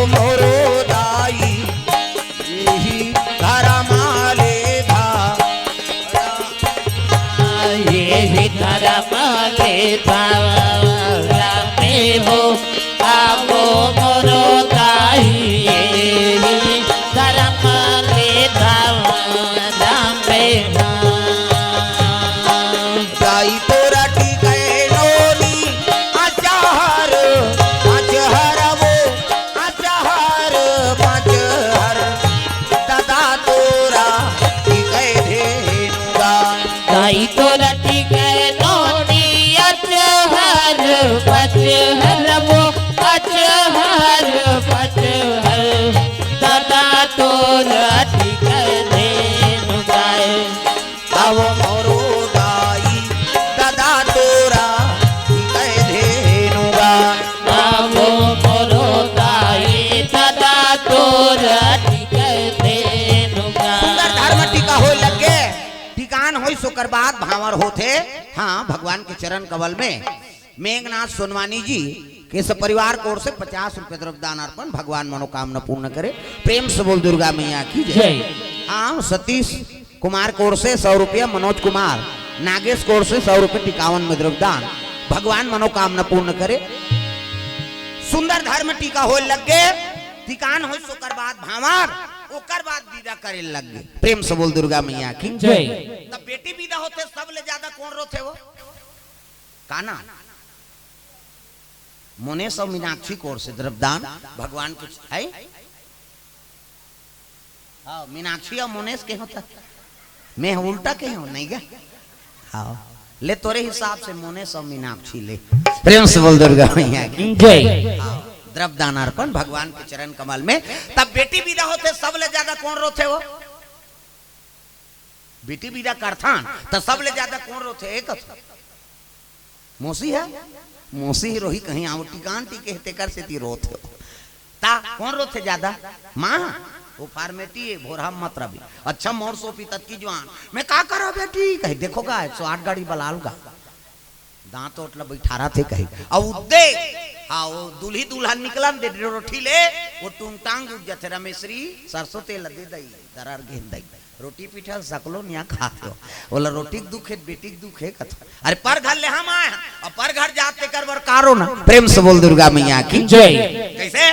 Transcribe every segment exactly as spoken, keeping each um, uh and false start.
मोरो दाई, एही धरम ले धा-, एही धरम ले धारा में हो, आवो मोरो दाई, एही धरम ले धारा में हो। दाई तोरा टिकै नोनी अचहर, अचहर वो अचहर, अचहर, ददा तोरा टिकै धेनु गाय। दाई तोरा टिकै नोनी अचहर, अचहर वो अचहर, अचहर, ददा तोरा टिकै धेनु गाय। आवो मोरो दाई, ददा तोरा टिकै धेनु गाय। आवो मोरो दाई, ददा तोरा टिकै धेनु गाय। सुंदर धरम टीका होय लग गे, टिकान होइस ओकर बाद भांवर होथे। हाँ, भगवान के चरण कमल में मेघनाथ सोनवानी जी के सपरिवार की ओर से पचास रुपए द्रव्य दान अर्पण, भगवान मनोकामना पूर्ण करे। प्रेम से बोल दुर्गा मैया की जय। जय। हाँ, सतीश कुमार की ओर से सौ रुपया, मनोज कुमार, नागेश की ओर से सौ रुपये टिकावन में द्रव्य दान, भगवान मनोकामना पूर्ण करे। सुंदर धरम टीका होय लग गे, टिकान होइस ओकर बाद भांवर, ओकर बाद विदा करे लग गे। प्रेम से बोल दुर्गा मैया की जय। तब बेटी विदा होथे, सबले ज्यादा कोन रोथे वो? का नाम? मोनेश अउ मीनाक्षी की ओर से द्रव्यदान भगवान के है। हाँ, मीनाक्षी अउ मोनेश के होता, मैं उल्टा के हूँ नहीं गा। हाँ, ले तोरे हिसाब से मोनेश अउ मीनाक्षी ले। प्रेम से बोल दुर्गा मैया की जय। हाँ, द्रव्यदान अर्पण भगवान के चरण कमल में। तब बेटी विदा होथे, सबले ज्यादा कोन रोथे वो? बेटी विदा करथन त सबले ज्यादा कोन रोथे? एक मौसी है, मौसी ही रोही, कहीं आंव टिकान टिके हे, तेकर सेती रोथे। ता कोन रोथे ज्यादा? माँ, वो formality है, भोरहा मत रवि। अच्छा, मोर सोपी ततकी जुवान, मैं का करा बेटी? कहे, देखो गा, एक सौ आठ गाड़ी बलाल गा। दांत ओट ल बइठारथे कहे। अउ उद्दे, हाँ, वो दूल्ही दुल्हन निकलन दे, रोटी ले, वो टूंग टांग उठ जाथे, रमेशरी, सरसों तेल दे दई, दरर गेंद दई। रोटी पीठा ल सकलो निया खात हो। बोला, रोटी के दुख है, बेटी के दुख है, कथो। अरे, पर घर ले हम आए हैं, अउ पर घर जात तेकर बर कारो ना। प्रेम से बोल दुर्गा मैया की जय। कैसे?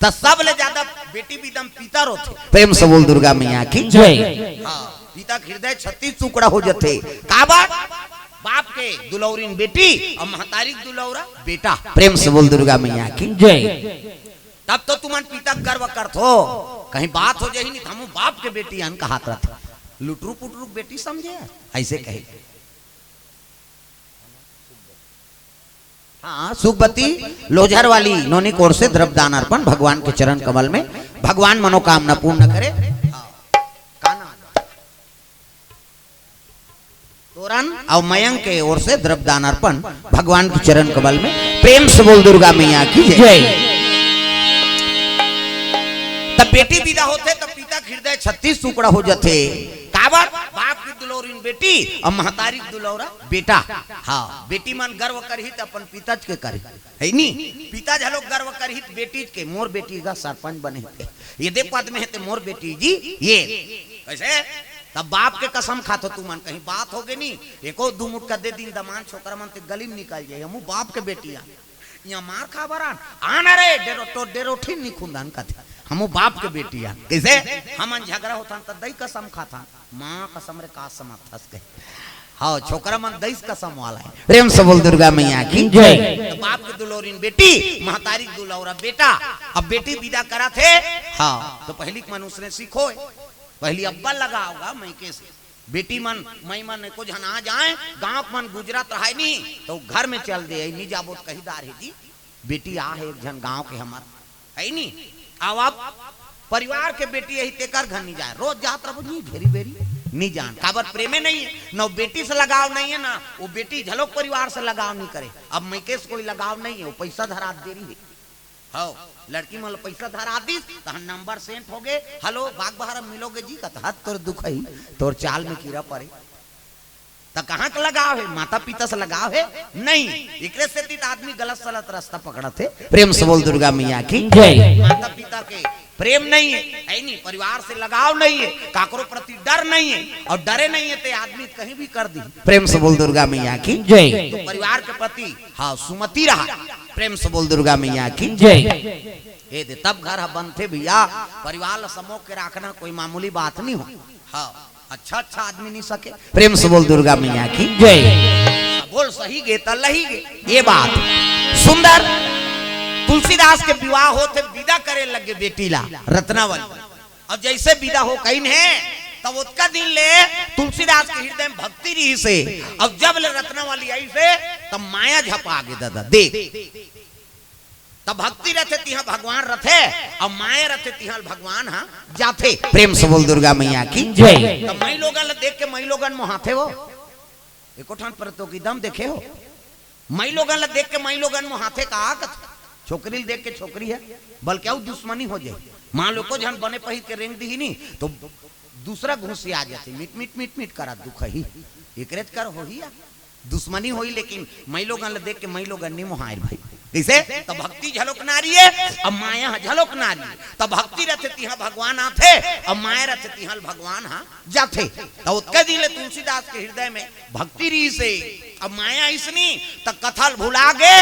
त सबले ज्यादा बेटी विदा म पिता रोथे। प्रेम से बोल दुर्गा मैया की जय। हाँ, पिता के हृदय छत्तीस टुकड़ा हो जथे। काबर? बाप के दुलौरिन बेटी अउ महतारी के दुलौरा बेटा। प्रेम से बोल दुर्गा मैया की जय। तब तो तुमन पिता के गर्व करथो, कहीं बात हो जाही नहीं, त हमू बाप के बेटी अन कहात रथे। लुटरू पुटरू के बेटी समझे, ऐसे कहे। हाँ, सुखबती लोझर वाली नोनी की ओर से द्रव्यदान अर्पण भगवान के चरण कमल में, भगवान मनोकामना पूर्ण करे। हाँ, का नाम? तोरन अउ मयंक के ओर से द्रव्यदान अर्पण भगवान के चरण कमल में। प्रेम से बोल दुर्गा मैया की जय। जय। तब बेटी विदा होथे तब पिता के हृदय छत्तीस टुकड़ा हो जाथे। काबर? बाप की दुलौरिन बेटी अउ महतारी के दुलौरा बेटा। हाँ, बेटी मन गर्व करही त अपन पिताज के करही, है नी? पिताज घलो गर्व करही त बेटीज के, मोर बेटी गा सरपंच बने हे, ये दे पद में हे ते मोर बेटी जी, ये कैसे? तब बाप के कसम खाथो तुमन, कहीं बात होगे नी, एको दू मुटका दे दिन दमान छोकरा मन ते गली में निकल जाए, हमू बाप के बेटी आ। यहाँ मार खा बर आन, आन रे, डेरो, तो डेरो ठीक नी खुंदन कथे, हमू बाप के बेटी आ। कैसे? हमन झगड़ा होथन त दई कसम खाथन, माँ कसम रे का समर्थस कहे। हाँ, छोकरा मन दईस कसम वाला है। प्रेम से बोल दुर्गा मैया की जय। तो बाप के दुलौरिन बेटी, महतारी के दुलौरा बेटा। अब बेटी विदा कराथे, हाँ, तो पहिली के मन उसने सीखो, पहिली अब्बा लगाओगा मइके से। बेटी मन, मई मन एको झन आ जाए, गांव के मन गुजरत रहाय नी, तो घर में चल दे, नी जाबो त कही दार हे जी, बेटी आ हे एक झन गांव के हमर, है नी? अब आप परिवार के बेटी यही तेकर घर नी जाए, रोज जात रहो जी घेरी बेरी, नी जान, काबर प्रेमे नहीं है, न वो बेटी से लगाव नहीं है, ना वो बेटी झलोक परिवार से लगाव नी करे। अब मइके से कोई लगाव नहीं है, वो पैसा धरा दे रही है। हव, लड़की मन ल पइसा धरा दिस, तहन नंबर सेंट होगे, "हेलो, बागबहरा मिलोगे जी?" कत, "हत तोर दुखई, तोर चाल में कीरा परे।" त कहाँ के लगाव हे? माता पिता से लगाव हे? नहीं। एकरे सेती त आदमी गलत सलत रास्ता पकड़त हे। प्रेम से बोल दुर्गा मैया की जय। माता पिता के प्रेम नहीं है, है नहीं, परिवार से लगाव नहीं है, काकरो प्रति डर नहीं है, अउ डरे नहीं है ते आदमी कहीं भी कर दी। प्रेम से बोल दुर्गा मैया की जय। तो परिवार के प्रति, हाँ, सुमति रहा। प्रेम से बोल दुर्गा मैया की जय। ए दे, तब घर ह बनथे भैया। परिवार ल समोक के राखना कोई मामूली बात नहीं हो। हाँ, अच्छा अच्छा आदमी नहीं सके। प्रेम से बोल दुर्गा मैया की जय। बोल सही गे त लही गे। ये बात सुंदर। तुलसीदास के विवाह होथे, विदा करे लगे बेटी ला, रत्नावली। अब जैसे विदा हो कहिन हे, तब ओतका दिन ले तुलसीदास के हृदय में भक्ति रहिस हे। अब जब ले रत्नावली आइस हे, तब माया झपा गे दादा। देख, तब भक्ति रथे तिहां भगवान रथे, अउ माया रथे तिहां भगवान ह जाथे। प्रेम से बोल दुर्गा मैया की जय। तब माईलोगन ल देख के माईलोगन मोहाथे हो। एको ठन प्रतियोगिता म देखे हो? माईलोगन ल देख के माईलोगन मोहाथे का? कथे, छोकरी ल देख के छोकरी ह, बल्कि अउ दुश्मनी हो जाय। मान लो, एको झन बने पहिर के रेंग दिही नी, तो दूसरा घुसिया जाथे, मिट, मिट, मिट, मिट करत दुखही। एकरेच कर होही या दुश्मनी होही, लेकिन माईलोगन ल देख के माईलोगन नी मोहाय भाई। कइसे? त भक्ति झलोक नारी हे, अब माया ह झलोक नारी हे। त भक्ति रथे तिहां भगवान आथे, अब माया रथे तिहां भगवान ह जाथे। त ओतके दिन ले तुलसीदास के हृदय में भक्ति रहिस हे, अब माया अइस नी, त कथा ल भुला गे,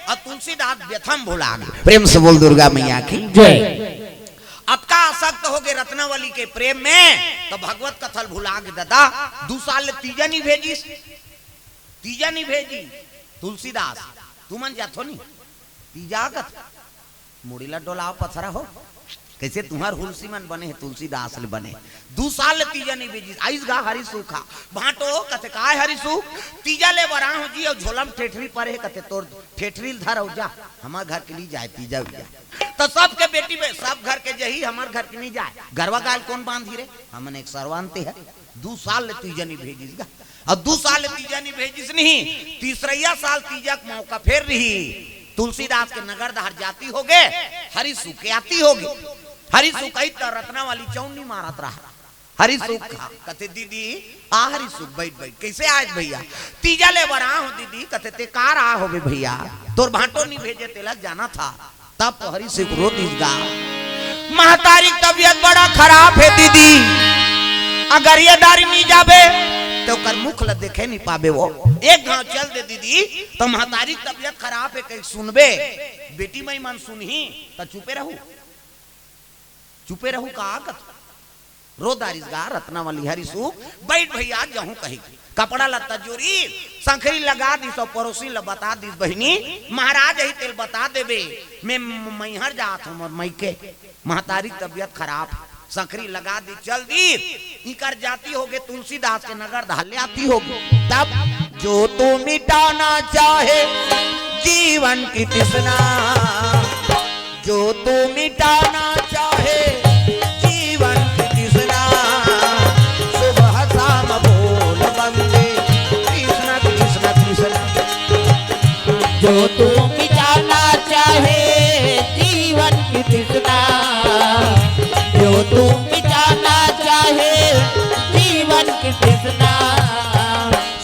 अउ तुलसीदास व्यथा म भुला गे। प्रेम से बोल दुर्गा मैया की जय। अतका आसक्त हो गे रत्नावली के प्रेम में, त भगवत कथा ल भुला गे दादा। दू साल ले तीजा नी भेजिस, तीजा नी भेजिस तुलसीदास। तुमन जाथो नी तीजा कथा? मुड़ी ला डोलाव पथरा हो। कइसे तुंहर हुलसी मन बने हे, तुलसीदास ले बने। दू साल ले तीजा नी भेजिस, आइस गा हरि सुख ह। भांटो कथे, "काय हरि सुख? तीजा ले बर आंव जी, अउ झोला म ठेठरी परे हे," कथे, "तोर ठेठरी ल धर अउ जा, हमर घर के नी जाय तीजा उजा।" त सबके बेटी में सब घर के जही, हमर घर के नी जाय। गरवा गाय ल कोन बांधी रे? हमन एक सरवान ते ह। दू साल ले तीजा नी भेजिस गा। अउ दू साल ले तीजा नी भेजिस नहीं, तीसरइया साल तीजा के मौका फेर रही। तुलसीदास के नगर डहर जाती हो गे, हरि सुख के आती हो गे। हरि सुख आई त रत्नावली चौंडी मारत रहा। हरि सुख कहा, कथे, "दीदी, आ हरि सुख, बइठ, बइठ।" "कइसे आय भइया?" "तीजा ले बर आंव हो दीदी।" कथे, "ते कार आ होबे भइया, तोर भांटो नी भेजे तेला जाना था।" तब तो हरि सुख रो दिस गा। "महतारी के तबियत बड़ा खराब हे दीदी, अगर ये दारी नी जाबे त ओकर मुख ल देखे नी पाबे वो। एक घांव चल दे दीदी, त महतारी के तबियत खराब हे कहि सुनबे, बेटी माई मन सुनही, त चुपे रहू, चुपे रहू का?" कथे। रो डारिस गा रत्नावली, "हरि सुख, बइठ भइया, जहूं कही।" कपड़ा लत्ता जोरिस, संखरी लगा दिस अउ परोसिन ल बता दिस, "बहिनी, महाराज अही तेल बता देबे, मैं म-, मैहर जात हंव, मोर मइके, महतारी के तबियत खराब हे।" संखरी लगा दिस, चल दिस, इकर जाती हो गे तुलसीदास के नगर डहर ले आती हो गे। तब जो तू मिटाना चाहे जीवन की तृष्णा, जो तू मिटाना चाहे जीवन की तृष्णा, सुबह शाम बोल वंदे कृष्ण कृष्ण कृष्ण। जो तू मिटाना चाहे जीवन की तृष्णा, जो तू मिटाना चाहे जीवन की तृष्णा,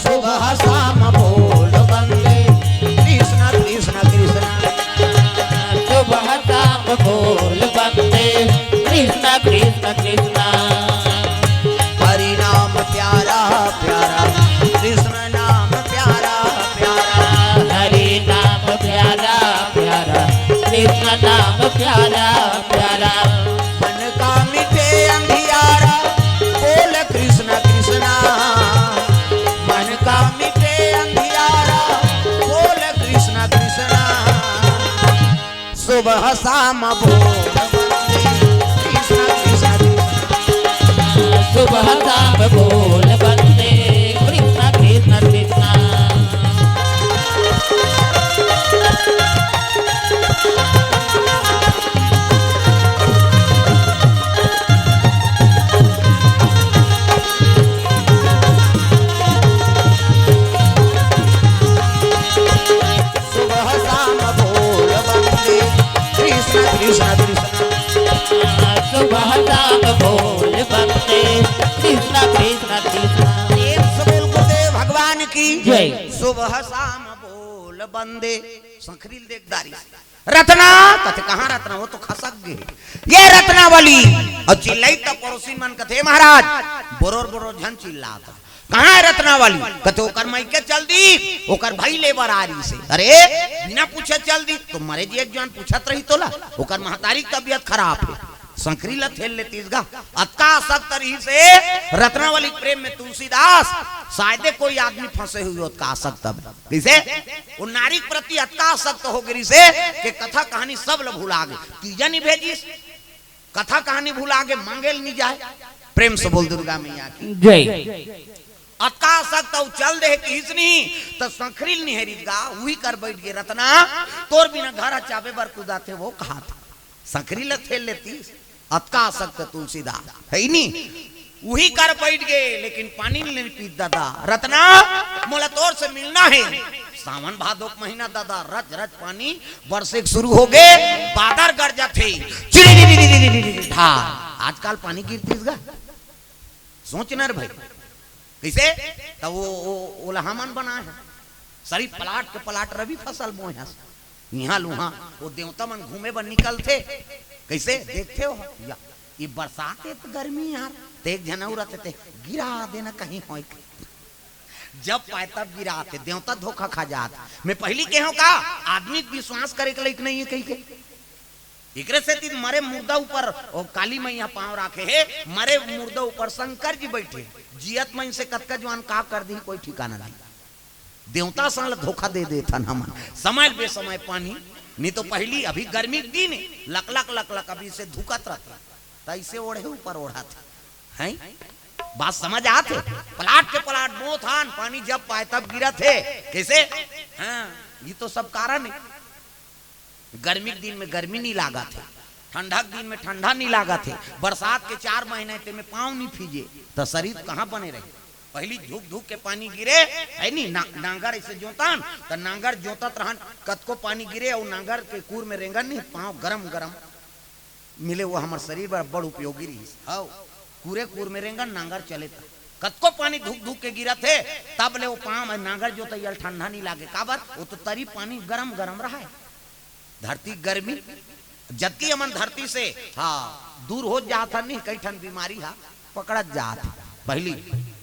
सुबह शाम बोल वंदे कृष्ण कृष्ण कृष्ण। सुबह शाम बोल वंदे कृष्ण कृष्ण कृष्ण। हरि नाम प्यारा प्यारा, कृष्ण नाम प्यारा प्यारा। हरि नाम प्यारा प्यारा, कृष्ण नाम प्यारा प्यारा। मन का मिटे अंधियारा, बोल कृष्ण कृष्णा। मन का मिटे अंधियारा, बोल कृष्ण कृष्णा। सुबह शाम बोल वंदे कृष्ण कृष्ण कृष्ण। सुबह शाम बोल वंदे कृष्ण कृष्ण कृष्ण। सुबह शाम बोल वंदे कृष्ण कृष्ण कृष्ण। सुबह शाम बोल वंदे कृष्ण कृष्ण कृष्ण। प्रेम से बोल गुरुदेव भगवान वह साम बोल बंदे। संकरी ल देख डारिस। रतना, कथे, "कहाँ रतना? वो तो खसक गे।" ये रतना वाली। अउ चिल्लाई त पड़ोसी मन कथे, "महाराज, बरोर बरोर झन चिल्लात।" "कहाँ हे रतना वाली?" कथे, "ओकर मइके चल दी, ओकर भाई ले बर आ रहिसे।" "अरे, बिना पूछे चल दी?" "तो मरे जी एक जवान पूछत रही तोला, ओकर महतारी के तबीयत खराब हे।" संकरी ल थेल लेतिस गा। अतका आसक्त रहिसे रतना वाली प्रेम में तुलसीदास, शायदे कोई आदमी फंसे हुए अतका आसक्त अब। कइसे? वो नारी के प्रति अतका आसक्त हो गे रिहिसे कि कथा कहानी सब ल भुला गे। तीजा नइ भेजिस, कथा कहानी भुला गे, मांगे ल नइ जाय। प्रेम से बोल दुर्गा मैया की। जय। अतका आसक्त अउ चल दे किहिस नहीं, त संकरी ल निहेरिस गा, उही कर बइठ गे, "रतना, तोर बिना घर ह चाबे बर कुदाथे वो," कहाथे। संकरी ल थेल लेतिस, अतका आसक्त तुलसीदास, हइ नी? उही कर बइठ गे, लेकिन पानी ल नइ पीस ददा। "रतना, मोला तोर से मिलना हे।" सावन भादो के महीना ददा, रच रच पानी बरसे के शुरू हो गे, बादर गरजथे, चिरी री री री री री री री ढार। आजकल पानी गिरतिस गा, सोच न रे भाई, कइसे? त वो, वो, ओला हमन बनाए हन। सरी पलाट के पलाट रबी फसल बोए हस। इहाँ ल उहाँ वो देवता मन घूमे बर निकलथे। कइसे? देखथे हो, या, ये बरसात हे त गर्मी यार, त एक झन अउ रथे ते गिरा देना कहीं होय के। जब पाय तब गिराथे, देवता धोखा खा जात। मैं पहिली कहेंव का, आदमी के विश्वास करे के लायक नइ हे कहिके। एकरे सेती मरे मुर्दा ऊपर ओ काली मैया पाँव राखे हे, मरे मुर्दा ऊपर शंकर जी बइठे। जियत मइनसे कतका जुआन का कर दिही, कोई ठिकाना नहीं। देवता सन ल धोखा दे देथन हमन। समय बेसमय पानी, नहीं तो पहिली, अभी गर्मी के दिन हे, लक लक लक लक अभी से धुकत रथे, त अइसे ओढ़े ऊपर ओढ़त हे, हैं? बात समझ आत हे? प्लाट के प्लाट बोथन, पानी जब पाय तब गिरत हे। कइसे? हाँ, ये तो सब कारण हे। गर्मी के दिन में गर्मी नइ लागत हे, ठंडा के दिन में ठंडा नइ लागत हे, बरसात के चार महीना हे, तेमे पाँव नइ फीजे, त शरीर कहाँ बने रही? पहिली धुक धुक के पानी गिरे, हे नी, ना-, नांगर अइसे जोतन, त नांगर जोतत रहन, कतको पानी गिरे, अउ नांगर के कूर में रेंगन नहीं, पाँव गरम गरम मिले, वो हमर शरीर बर बड़ उपयोगी रहिस। हव, कूरे कूर में रेंगन, नांगर चले त। कतको पानी धुक धुक के गिरत हे, तब ले वो पाँव में नांगर जोतइया ल ठंडा नइ लागे। काबर? वो तो तरी पानी गरम गरम रहय। धरती गर्मी, जतकी हमन धरती से, हाँ, दूर होत जात हन, नहीं, कई ठन बीमारी हा पकड़त जात हे। पहिली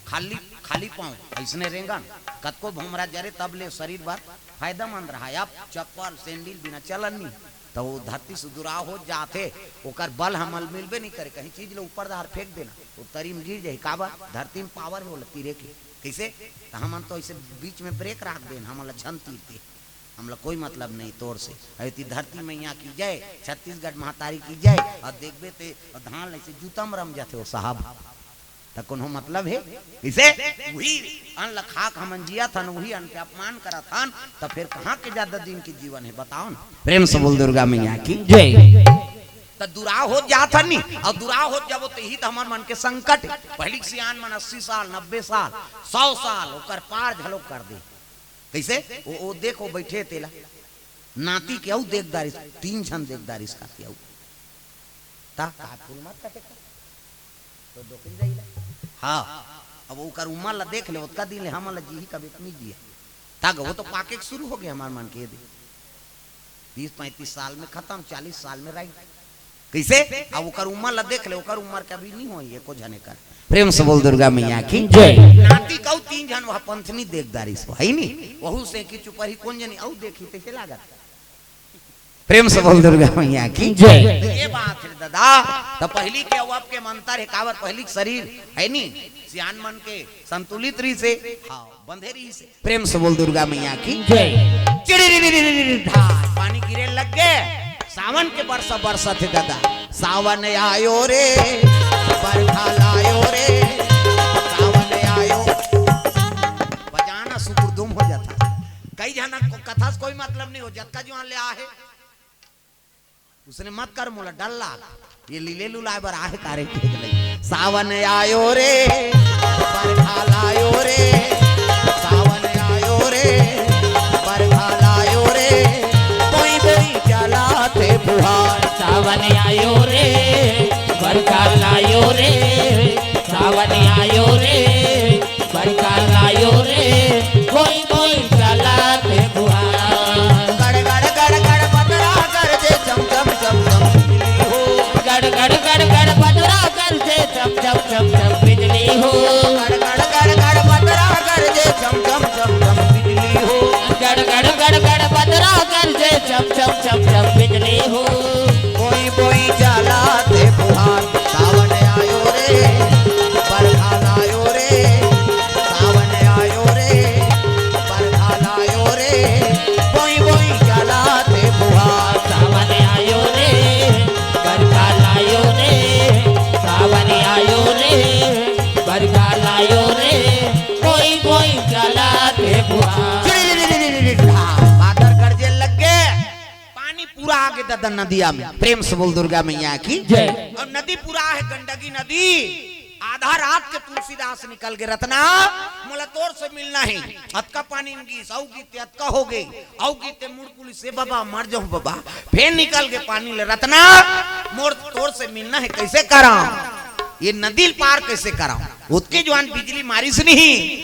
खाली, खाली पाँव अइसने रेंगन, कतको भोमरा जरे, तब ले शरीर बर फायदेमंद रहय। अब चप्पल, सैंडल बिना चलन नहीं, त वो धरती से दुराव होत जात हे, ओकर बल हमल मिलबे नहीं करे, कहीं चीज ल ऊपर डहर फेंक देना, वो तरी में गिर जाही। काबर? धरती में पावर हे, ओला तीरे के। कइसे? त हमन तो अइसे बीच में ब्रेक राख देन, हमन ल झन तीरते। हमला कोई मतलब नहीं तोर से। अरे ती धरती मैया की जय, छत्तीसगढ़ महतारी की जय। अउ देखबे ते धान ल अइसे जूता म रम जाथे वो साहब। त कोनो मतलब हे? कइसे? उही अन्न ल खाके हमन जियत हन, उही अन्न के अपमान करत हन, त फेर कहाँ के जादा दिन के जीवन हे, बताव न। प्रेम से बोल दुर्गा मैया की। जय। त दुराव होत जात हन नी, अउ दुराव होत जाबो त इही त हमर मन के संकट हे। पहिली के सियान मन अस्सी साल, नब्बे साल, सौ साल, ओकर पार घलो कर दे। कइसे? ओ, ओ देखो बइठे तेला। नाती के अउ देख डारिस, तीन झन देख डारिस काती अउ। ता का फूल मत कटे का? तो दोखिन जाइला। हाँ, अब ओकर उमर ला देख ले, ओतका दिन ले हमन ला जीही कबे त नइ जिया। ता ग, वो तो पाके के शुरू हो गे हमर मन के दे। तीस पैंतीस साल में खतम, चालीस साल में राइट। कइसे? अब ओकर उमर ला देख ले, ओकर उमर के अभी नइ होय एको झने कर। प्रेम से बोल दुर्गा मैया की। जय। नाती कऊ तीन झन वह पंथनी देख डारिस, हे नी? वहू से कि चुपरही कोन जनी अउ देखी तइसे लागत। प्रेम से बोल दुर्गा मैया की। जय। ये बात हे दादा, त पहिली के अउ अब के में अंतर हे, काबर पहिली के शरीर हे नी, सियान मन के संतुलित रहिसे, हाँ, बंधे रहिसे। प्रेम से बोल दुर्गा मैया की। जय। चिड़िरी ढार पानी गिरे लग गे। सावन के बरसा बरसत हे दादा। सावन आयो रे, बरखा लायो रे, सावन आयो। बजाना सुकुरदुम हो जाता। कई झन को कथा से कोई मतलब नइ हो, जतका जुआन ले आहे। उसने मत कर, मोला डर लाग। ये लीले लुलाय बर आहे तारे के लई। सावन आयो रे, बरखा लायो रे, सावन आयो रे, बरखा लायो रे, बोई बोई चलाथे फुहार। सावन आयो रे, बरखा लायो रे, सावन आयो रे, बरखा लायो रे, बोई बोई हो। गड़ गड़ गड़ गड़ बदरा गरजे, छम छम छम छम बिजली हो। गड़ गड़ गड़ गड़ बदरा गरजे, छम छम छम छम बिजली हो। बोई बोई चलत हे फुहार, सावन आयो रे, बरखा लायो रे, सावन आयो रे, बरखा लायो रे, बोई बोई चलत हे फुहार। सावन आयो रे, बरखा लायो रे, सावन आयो रे, बरखा लायो रे, कोई कोई चलत हे फुहार। बादर गरजे लग गे, पानी पूरा आगे ददा नदिया में। प्रेम से बोल दुर्गा मैया की जय। अउ नदी पूरा हे गंडकी नदी। आधा रात के तुलसीदास निकल गे, रतना, मोला तोर से मिलना हे। अतका पानी में गीस, अउ गीते अतका हो गे, अउ गीते मुड़ पुलिस से, "बाबा, मर जाहूं बाबा।" फेर निकल गे पानी ले, "रतना, मोर तोर से मिलना हे, कइसे करंव? ये नदी पार कइसे करंव?" ओतके जुवार बिजली मारिस नहीं,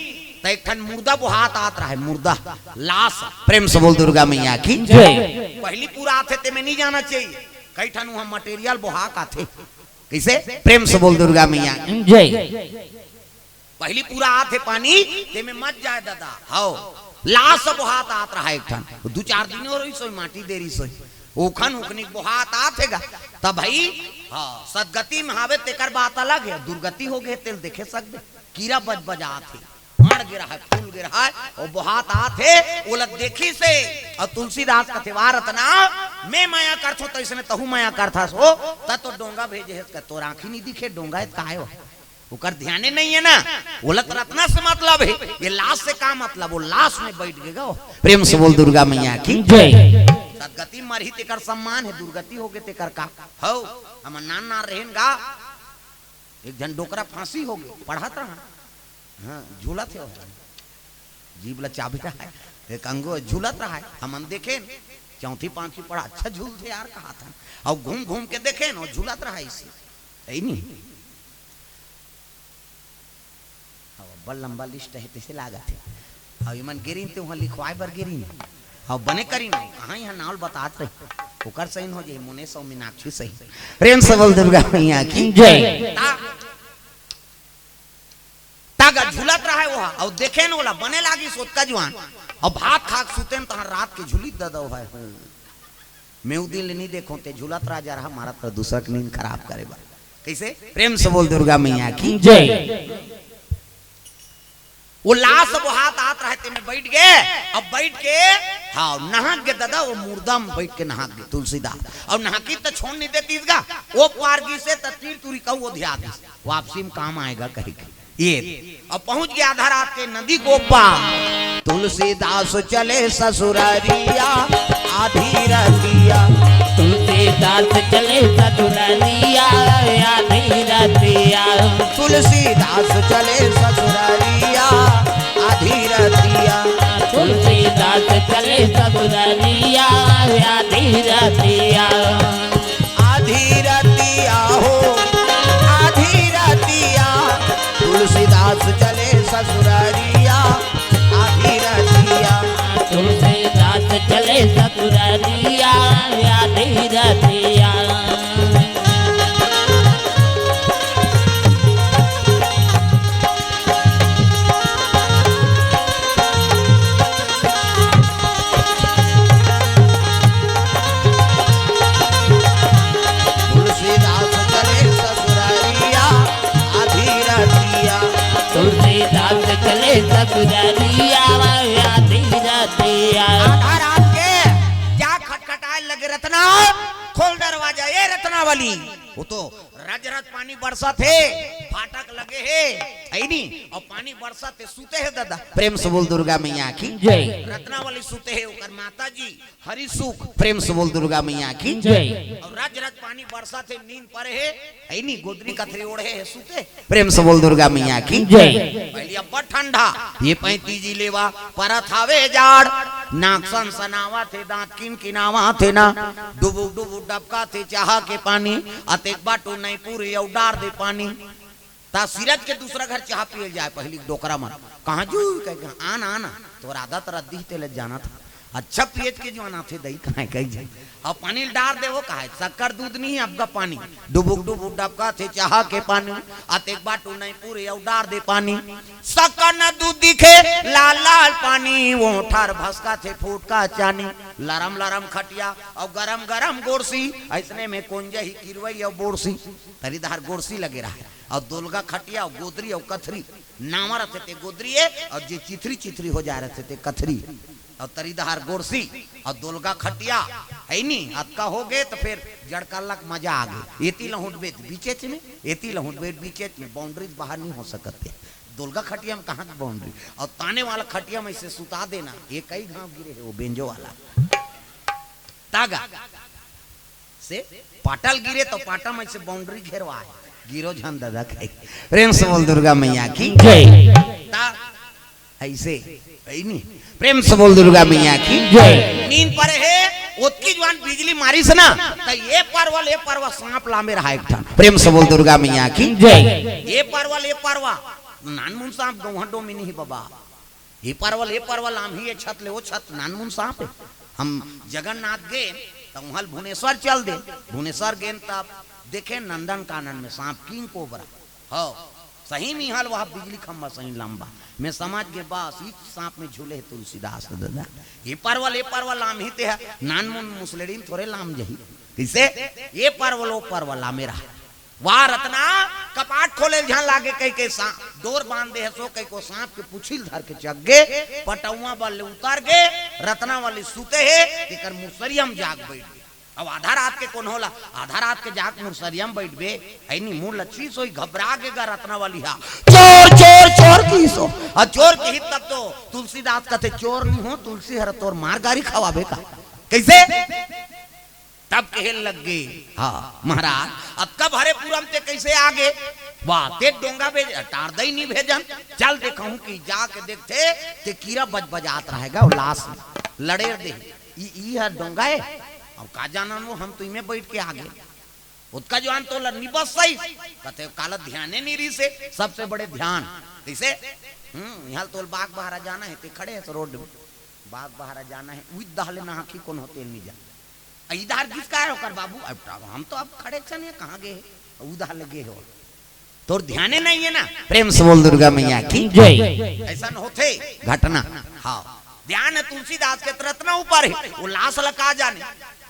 त एक ठन मुर्दा बोहात आत रहय, मुर्दा, लाश। प्रेम से बोल दुर्गा मैया की जय। पहिली पूरा आथे, तेमे नहीं जाना चाहिए। कई ठन उहां material बोहा के आथे। कइसे? प्रेम से बोल दुर्गा मैया की जय। पहिली पूरा आथे पानी, तेमे मत जाय ददा। हव, लाश बोहात आत रहय एक ठन। दू चार दिन हो रहिस होही, माटी दे रहिस होही। ओखन ओखनी बोहात आथे गा। त भई, हां, सदगति में हावे तेकर बात अलग हे, दुर्गति हो गे तेल देखे सकबे। कीरा बजबजात हे, मर गे रहय, फूल गे रहय, अउ बोहात आत हे, ओला देखिस हे। अउ तुलसीदास कथे, "वाह रतना, मैं मया करथंव, तइसने तहूं मया करथस हो, त तो डोंगा भेजे हस का, तोर आंखी नहीं दिखे, डोंगा हे त काय हो?" ओकर ध्याने नहीं हे ना, ओला त रतना से मतलब हे, ये लाश से का मतलब, वो लाश में बइठ गे गा। प्रेम से बोल दुर्गा मैया की जय। सदगति मरही तेकर सम्मान हे, दुर्गति हो गे तेकर का? हव, हमन नान नान रहेन गा, एक झन डोकरा फांसी हो गे, पढ़त रहा, हां, झूलत हे, जीभ ल चाबी रहय, एक अंगो झूलत रहय, हमन देखेन, चौथी पांचवी पढ़ा, "अच्छा झूलथे यार," कहाथन, अउ घूम घूम के देखेन, अउ झूलत रहय अइसे, हे नहीं? अउ अब्बड़ लंबा list हे, तइसे लागत हे। अउ एमन गे रहिन ते उहां लिखवाय बर गे रहिन। अउ बने करिन, कहां इहां नाव ल बतात रहिन। ओकर सही हो जाही, मुनेश अउ मीनाक्षी सही। प्रेम से बोल दुर्गा मैया की जय। ता, ता गा झूलत रहय ओहा, अउ देखेन ओला बने लागिस ओतका जुवार। अउ भात खा के सुतेन, तहां रात के झूलिस ददा ओहा। मैं उ दिन ले नहीं देखंव, ते झूलत रहा जा रहा, मारा त दूसरा के नींद खराब करे बर। कइसे? प्रेम से बोल दुर्गा मैया की जय। वो लाश बोहात आत रहय, तेमे बइठ गे, अउ बइठ के, हां, नहाक गे ददा, वो मुर्दा में बइठ के नहाक गे तुलसीदास। अउ नहाकिस त छोड़ नहीं देतिस गा, वो पार गीस हे त तीर तुरी कहू वो धिया दिस, वापसी में काम आय गा कहिके। ये, अब पहुंच गे आधा रात के नदी के ओ पार। तुलसीदास चले ससुरारिया आधी रतिया। तुलसीदास चले ससुरारिया आधी रतिया। तुलसीदास चले ससुरारिया आधी रतिया। तुलसीदास चले ससुरारिया आधी रतिया। आधी रतिया हो, आधी रतिया, तुलसीदास चले ससुरारिया, आधी रतिया। तुलसीदास चले ससुरारिया, आधी रतिया। तुलसीदास चले ससुरारिया आधी रतिया। तुलसीदास चले ससुरारिया आधी रतिया। आधा रात के जा खटखटाए लगे, "रतना, खोल दरवाजा, ए रत्नावली।" वो तो रज रज पानी बरसत हे, फाटक लगे हे, हे नी? अउ पानी बरसत हे, सुते हे ददा। प्रेम से बोल दुर्गा मैया की जय। रत्नावली सुते हे, ओकर माता जी हरिसुख। प्रेम से बोल दुर्गा मैया की जय। अउ रज रज पानी बरसत हे, नींद परे हे, हे नी? गोदरी कथरी ओढ़े हे, सुते। प्रेम से बोल दुर्गा मैया की जय। पहिली अब्बड़ ठंडा, ये पैंतीजी लेवा परत हावे जाड़, नाक सनसनावत हे, दांत किनकिनावत हे ना, डुबुक डुबुक डबकत हे चाहा के पानी, अतेक बाटू नहीं पूरी अउ डार दे पानी। ता सिरज के दूसरा घर चाहा पिए ल जाय, पहिली डोकरा मन, "कहां जू?" कहिके, "आन, आन, तोर आदत रद्दी तेला जानत हंव।" अच्छा पीएच के जुआन आथे दई कहाय कही जाय। अउ पानी ल डार दे, वो कहाय, "शक्कर दूध नहीं, अब का पानी।" डुबुक डुबुक डबका थे चाहा के पानी। अतेक बाटू नहीं पूरे, अउ डार दे पानी। शक्कर न दूध दिखे, लाल लाल पानी, वो ठार भसका थे फूट का चानी। लरम लरम खटिया, अउ गरम गरम गोरसी, अइसने में कोन जही किरवई अउ बोरसी। तरी दहार गोरसी लगे रहाय, अउ दोलगा खटिया, अउ गोदरी, अउ कथरी। नावा रथे ते गोदरी ए, अउ जे चिथरी चिथरी हो जाय रथे ते कथरी। अउ तरी दहार गोरसी, अउ दोलगा खटिया, हइ नी, अतका हो गे त फेर जड़कल्ला के मजा आ गे। एती लहुट बेट बीचेच में, एती लहुट बेट बीचेच में, बाउंड्री बाहर नहीं हो सकत हे। दोलगा खटिया में कहाँ के बाउंड्री? अउ ताने वाला खटिया में इसे सुता देना, ये कई घाव गिरे हे वो बेंजो वाला। तागा से पाटा ल गिरे त पाटा में से बाउंड्री घेरवाय, गिरो झन ददा कहे। प्रेम से बोल दुर्गा मैया की जय। ता अइसे, हइ नी? प्रेम से बोल दुर्गा मैया की जय। नींद परे हे, ओतकी जुआन बिजली मारिस ना, त ये परवा ल, ये परवा सांप लामे रहा एक ठन। प्रेम से बोल दुर्गा मैया की जय। ये परवा ल, ये परवा, नानमुन सांप गौहन डोमिन ही बबा। ये परवा ल, ये परवा ल, लामही ये छत ले वो छत, नानमुन सांप हे। हम जगन्नाथ गेन, त उहाँ ल भुवनेश्वर चल देन। भुवनेश्वर गेन तब देखेन नंदन कानन में सांप, किंग कोबरा। हव, सही में इहाँ ल वहाँ बिजली खंभा सही लंबा। मैं समझ गे, बस, इच सांप में झूले हे तुलसीदास ददा। ये परवा ल, ये परवा ल, लामही ते ह, नानमुन मुसलेड़ी म थोरे लाम जही। कइसे? ये परवा ल, वो परवा ल, लामे रहा। वाह रतना, कपाट खोले ल झन लागे कहिके सा-, डोर बांध दे हस वो कहिके सांप के पूछी ल धर के चघ गे, पटउवा बल ले उतर गे, रतना वाली सुते हे, तेकर मुसरिया म जाग बइठ गे। अब आधा रात के कोनो ला, आधा रात के जाग मुसरिया म बइठबे, हइ नी, मुँह ल चीस होही, घबरा गे गा रतना वाली हा, "चोर, चोर, चोर" किहिस हो। अउ चोर किहिस तब तो तुलसीदास कथे, "चोर नी हों, तुलसी हर तोर मार गारी खवाबे का।" कइसे? तब कहे लग गे, "हाँ महाराज, अतका भरे पूरा म ते कइसे आ गे? वाह, ते डोंगा भेज, टारदई नी भेजन, चल देखहूँ" कि जाके देखथे, ते कीरा बजबजात रहे गा, वो लास में लड़ेर दे, "ई, ई हर डोंगा हे, अब का जानन वो, हम तो इमे बइठ के आ गे।" ओतका जुआन तोला नी बस सही, कथे, "काला ध्याने नी रिहिसे, सबसे बड़े ध्यान।" कइसे? हम्म, इहाँ ल तोला बाग बहारा जाना हे, ते खड़े हस रोड में, बाग बहारा जाना हे, उही दह ले नहाखी कोनो तेल नी जान। अ, इधर गिस का हे ओकर बाबू? अब हम तो अब खड़े छन, ये कहाँ गे हे? उधर ले गे हो। तोर ध्याने नहीं हे ना। प्रेम से बोल दुर्गा मैया की जय। अइसन होथे घटना। हाँ, ध्यान हे तुलसीदास के त रतना ऊपर हे, वो लास ल का जाने,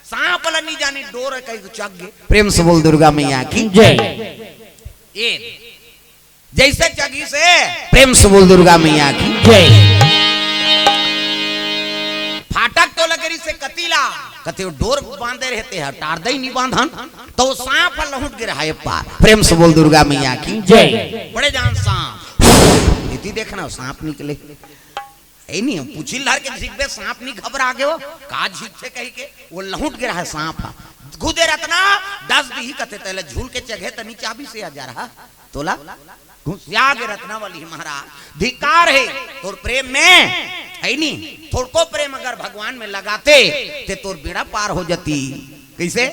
सांप ल नी जाने, डोर हे कहिके चघ गे। प्रेम से बोल दुर्गा मैया की जय। ये जइसे चघिस हे, प्रेम से बोल दुर्गा मैया की जय। फाटक तो लगे रिहिसे कती ला, कथे वो डोर बांधे रहे ते ह, टारदई नी बांधन, त वो सांप ह लहुट गे रहा ए पार। प्रेम से बोल दुर्गा मैया की जय। बड़े जान सांप, एती देखना, सांप निकले। ए नी, पूछी ल धर के झिकबे, सांप नी घबरा गे वो, का झिकथे कहिके, वो लहुट गे रहा सांप ह। खुदे रतना डस दिही कथे, तैं ल झूल के चघे त नी चाबिस हे हजार ह, तोला घुसिया गे रतना वाली महाराज। धिक्कार हे तोर प्रेम में, हइ नी? थोड़को प्रेम अगर भगवान में लगाते, ते तोर बेड़ा पार हो जाती। कइसे?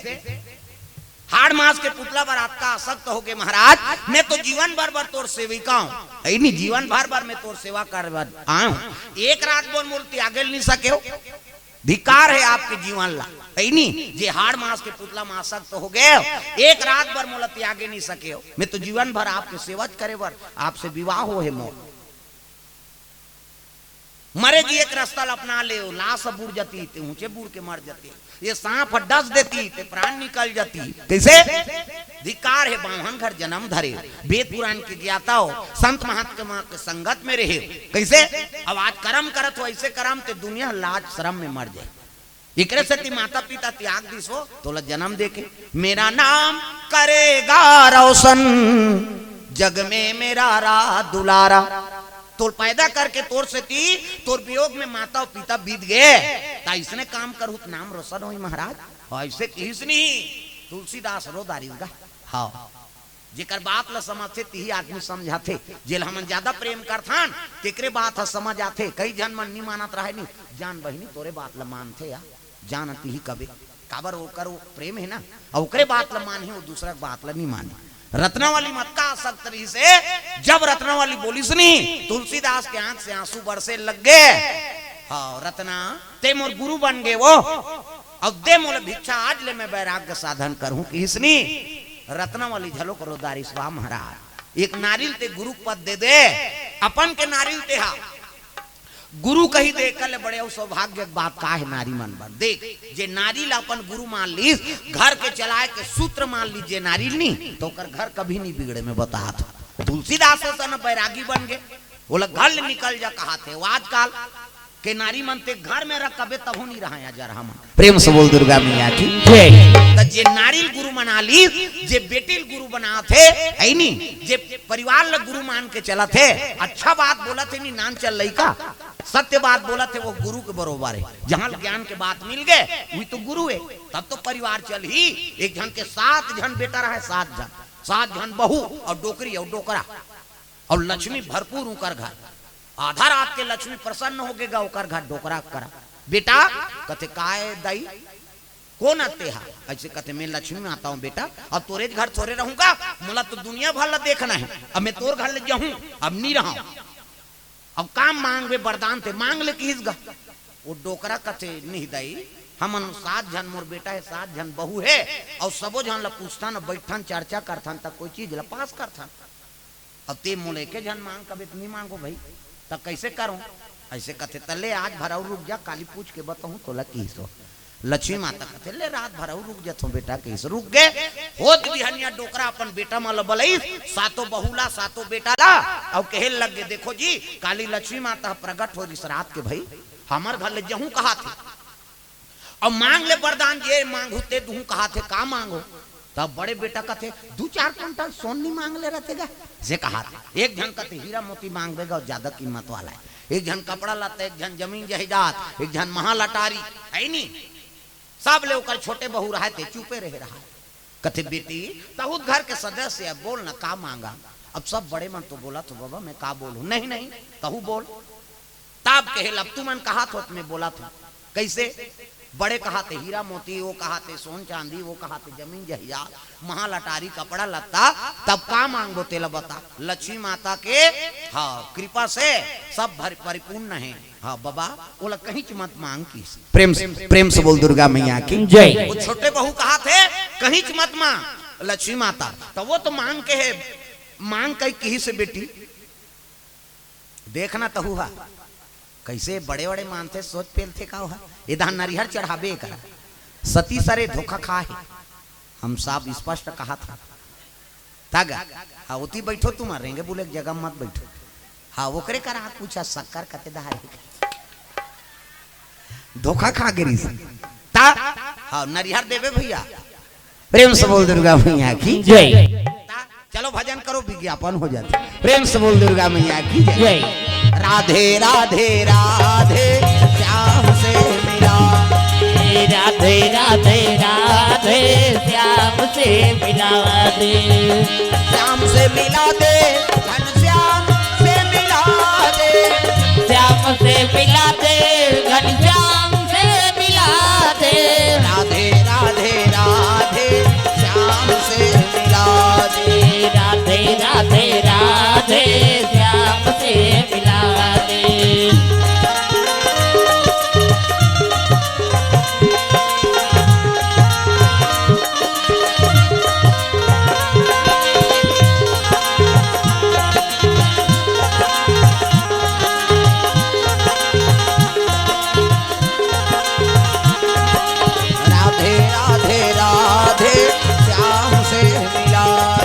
हाड़ मांस के पुतला बर अतका आसक्त हो गे महाराज, मैं तो जीवन भर बर तोर सेविका हूँ, हइ नी? जीवन भर बर मैं तोर सेवा करे बर आए हूँ, एक रात बर मोला त्यागे ल नी सके हो। धिक्कार हे आपके जीवन ला, हइ नी? जे हाड़ मांस के पुतला म आसक्त हो गे, एक रात बर मोला त्यागे नी सके हो। मैं तो जीवन भर आपके सेवा करे बर, आपसे विवाह हो हे मोर। मरे जिए के रस्ता ल अपना ले, लास ह बुड़ जाती, ते ऊंचे बुड़ के मर जाते। ये सांप ह डस देती, ते प्राण निकल जाती। कइसे? धिक्कार हे बाम्हन घर जनम धरे, वेद पुराण के ज्ञाता हो, संत महात्मा के संगत में रहे। कइसे? अब आज करम करत हो, अइसे करम ते दुनिया लाज शरम में मर जाए। एकरे सेती माता पिता त्याग दिस हो, तोला जनम देके। मेरा नाम करेगा रोशन, जग में मेरा रहा दुलारा। तोर पैदा करके तोर सेती, तोर वियोग में माता अउ पिता बीत गे, त अइसने काम करहूँ त नाम रोशन होही महाराज। अइसे किहिस नहीं, तुलसीदास रो डारिस गा। हाँ, जेकर बात ल समझथे, तिही आदमी समझाथे। जेला हमन ज्यादा प्रेम करथन, तेकरे बात ह समझ आथे। कई झन मन नी मानत रहय नी, जान बहिनी, तोरे बात ल मानथे या, जान तिही कबे। काबर ओकर वो प्रेम हे ना, अउ ओकरे बात ल मानही, वो दूसरा के बात ल नी मानही। रत्नावली म अतका आसक्त रहिस हे, जब रत्नावली बोलिस नी, तुलसीदास के आंख से आंसू बरसे लग गे। हाँ, रतना, ते मोर गुरु बन गे वो। अब दे मोला भिक्षा, आज ले मैं वैराग्य साधन करूं, किहिस नी। रतना वाली झलो करो दारिस, वाह महाराज, एक नारिल ते गुरु पद दे दे, अपन के नारिल ते हा। गुरु कही दे, कल बड़े अउ सौभाग्य के बात का हे नारी मन बर। देख, जे नारी ला अपन गुरु मान लीस, घर के चलाए के सूत्र मान लीस जे नारी नी, तो ओकर घर कभी नहीं बिगड़े। मैं बतात हूं, तुलसीदास असन बैरागी बन गे, ओला घर ले निकल जा कहाथे। वो आजकल के नारी मन ते घर में रख कबे तभो नहीं रहा या जरहा मन। प्रेम से बोल दुर्गा मैया की। जय। त जे नारिल गुरु मना लीस, जे बेटिल गुरु बनाथे, है नी, जे परिवार ल गुरु मान के चलथे, अच्छा बात बोलथे नी, नान चल लइका, सत्य बात बोलथे, वो गुरु के बरोबर हे। जहां ज्ञान के बात मिल गे, वही तो गुरु हे। तब तो परिवार चलही। एक झन के सात झन बेटा रहे, सात झन, सात झन बहू अउ डोकरी अउ डोकरा, अउ लक्ष्मी भरपूर उकर घर। आधा रात के लक्ष्मी प्रसन्न हो गे गा ओकर घर, डोकरा करा। बेटा, कथे, "काय दाई, कोन अते हा?" ऐसे कथे, "मैं लक्ष्मी माता हूं बेटा, अब तोरे घर थोरे रहूंगा, मोला तो दुनिया भर ला देखना हे, अब मैं तोर घर ले जाहूं, अब नी रहूं, अब काम मांगबे वरदान ते मांग ले," किहिस गा। वो डोकरा कथे, "नहीं दाई, हमन सात झन, मोर बेटा हे, सात झन बहू हे, अउ सबो झन ला पूछथन, बैठथन, चर्चा करथन, त कोई चीज ला पास करथन। अब ते मोला एके झन मांग कबे त नहीं मांगो भाई, त कैसे करूं?" ऐसे कथे, "त ले आज भर अउ रुक जा, काली पूछ के बताहूं तोला," किहिस वो। लक्ष्मी माता कथे, "ले रात भर अउ रुक जाथों बेटा," किहिस। रुक गे, होत बिहनिया डोकरा अपन बेटा मन ला बलइस, सातों बहू ला, सातों बेटा ला, अउ कहे लग गे, "देखो जी, काली लक्ष्मी माता प्रगट हो रिस रात के भाई, हमर घर ले जहूं कहाथे, अउ मांग ले वरदान, जे मांगहू ते दुहूं कहाथे, का मांगो?" तब बड़े बेटा कथे, "दू चार कुंटल सोन नी मांग ले रहते गा?" जे कहाथे, एक झन कथे, "हीरा मोती मांगबे गा, ज्यादा कीमत वाला हे।" एक झन कपड़ा लत्ता, एक झन जमीन जायदाद, एक झन महालटारी, है नी? सब ले ओकर छोटे बहू रहे, ते चुपे रहे रहा। कथे, "बेटी, तहूत घर के सदस्य हे, बोल ना, का मांगा?" अब सब बड़े मन तो बोलथे, "बाबा, मैं का बोलूं?" "नहीं, नहीं, तहू बोल।" तब कहे, "अब तुमन कहाथो त मैं बोलत हूं।" कैसे? बड़े कहाथे हीरा मोती, वो कहाथे सोन चांदी, वो कहाथे जमीन जायदाद, महालटारी, कपड़ा लत्ता, तब का मांगबो तेला बता। लक्ष्मी माता के, हाँ, कृपा से सब भर, परिपूर्ण हे। हाँ बाबा, ओला कहींच मत मांग किहिस। प्रेम से, प्रेम से बोल दुर्गा मैया की जय। वो छोटे बहू कहाथे, "कहींच मत मांग लक्ष्मी माता।" त वो तो मांग के हे, मांग कही किहिस बेटी, देखना तहू हा, कैसे बड़े-बड़े मानथे, सोच पेलथे का ओहा। ए दहा नरिहर चढ़ाबे करा। सती सरे धोखा खा हे। हम साफ स्पष्ट कहाथन। तग, हाँ, ओती बैठो तुम, रेंगे बुले के जगह मत बैठो। हाँ, ओकरे करा पूछा, "शक्कर कते दहा हे?" धोखा खा गिरिस। ता, हाँ, नरिहर देबे भैया। प्रेम से बोल दुर्गा मैया की जय। ता, चलो भजन करो, विज्ञापन हो जाथे। प्रेम से बोल दुर्गा मैया की जय। जय। राधे राधे राधे, श्याम से मिला। राधे राधे राधे, श्याम से मिला दे। श्याम से मिला दे, घनश्याम से मिला दे। श्याम से मिला दे, घनश्याम से मिला दे। राधे राधे राधे, श्याम से मिला दे। राधे राधे राधे, श्याम से मिला दे। राधे राधे राधे, श्याम से मिला।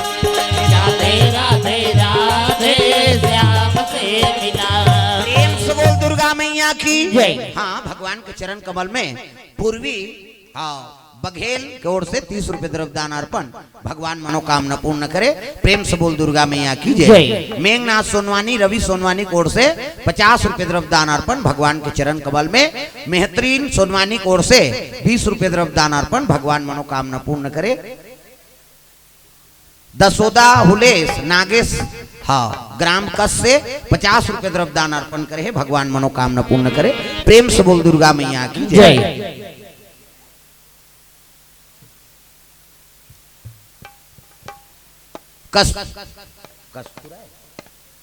राधे राधे राधे, श्याम से मिला। प्रेम से बोल दुर्गा मैया की जय। हाँ, भगवान के चरण कमल में पूर्वी, हाँ, बघेल के ओर से तीस रुपए द्रव्य दान अर्पण, भगवान मनोकामना पूर्ण करे। प्रेम से बोल दुर्गा मैया की जय। जय। मेघनाथ सोनवानी, रवि सोनवानी के ओर से पचास रुपए द्रव्य दान अर्पण, भगवान के चरण कमल में। मेहतरीन सोनवानी के ओर से बीस रुपए द्रव्य दान अर्पण, भगवान मनोकामना पूर्ण करे। दसोदा हुलेस नागेश, हाँ, ग्राम कस से पचास रुपए द्रव्य दान अर्पण करे हे, भगवान मनोकामना पूर्ण करे। प्रेम से बोल दुर्गा मैया की जय। जय। कस-, कस्तूरा है?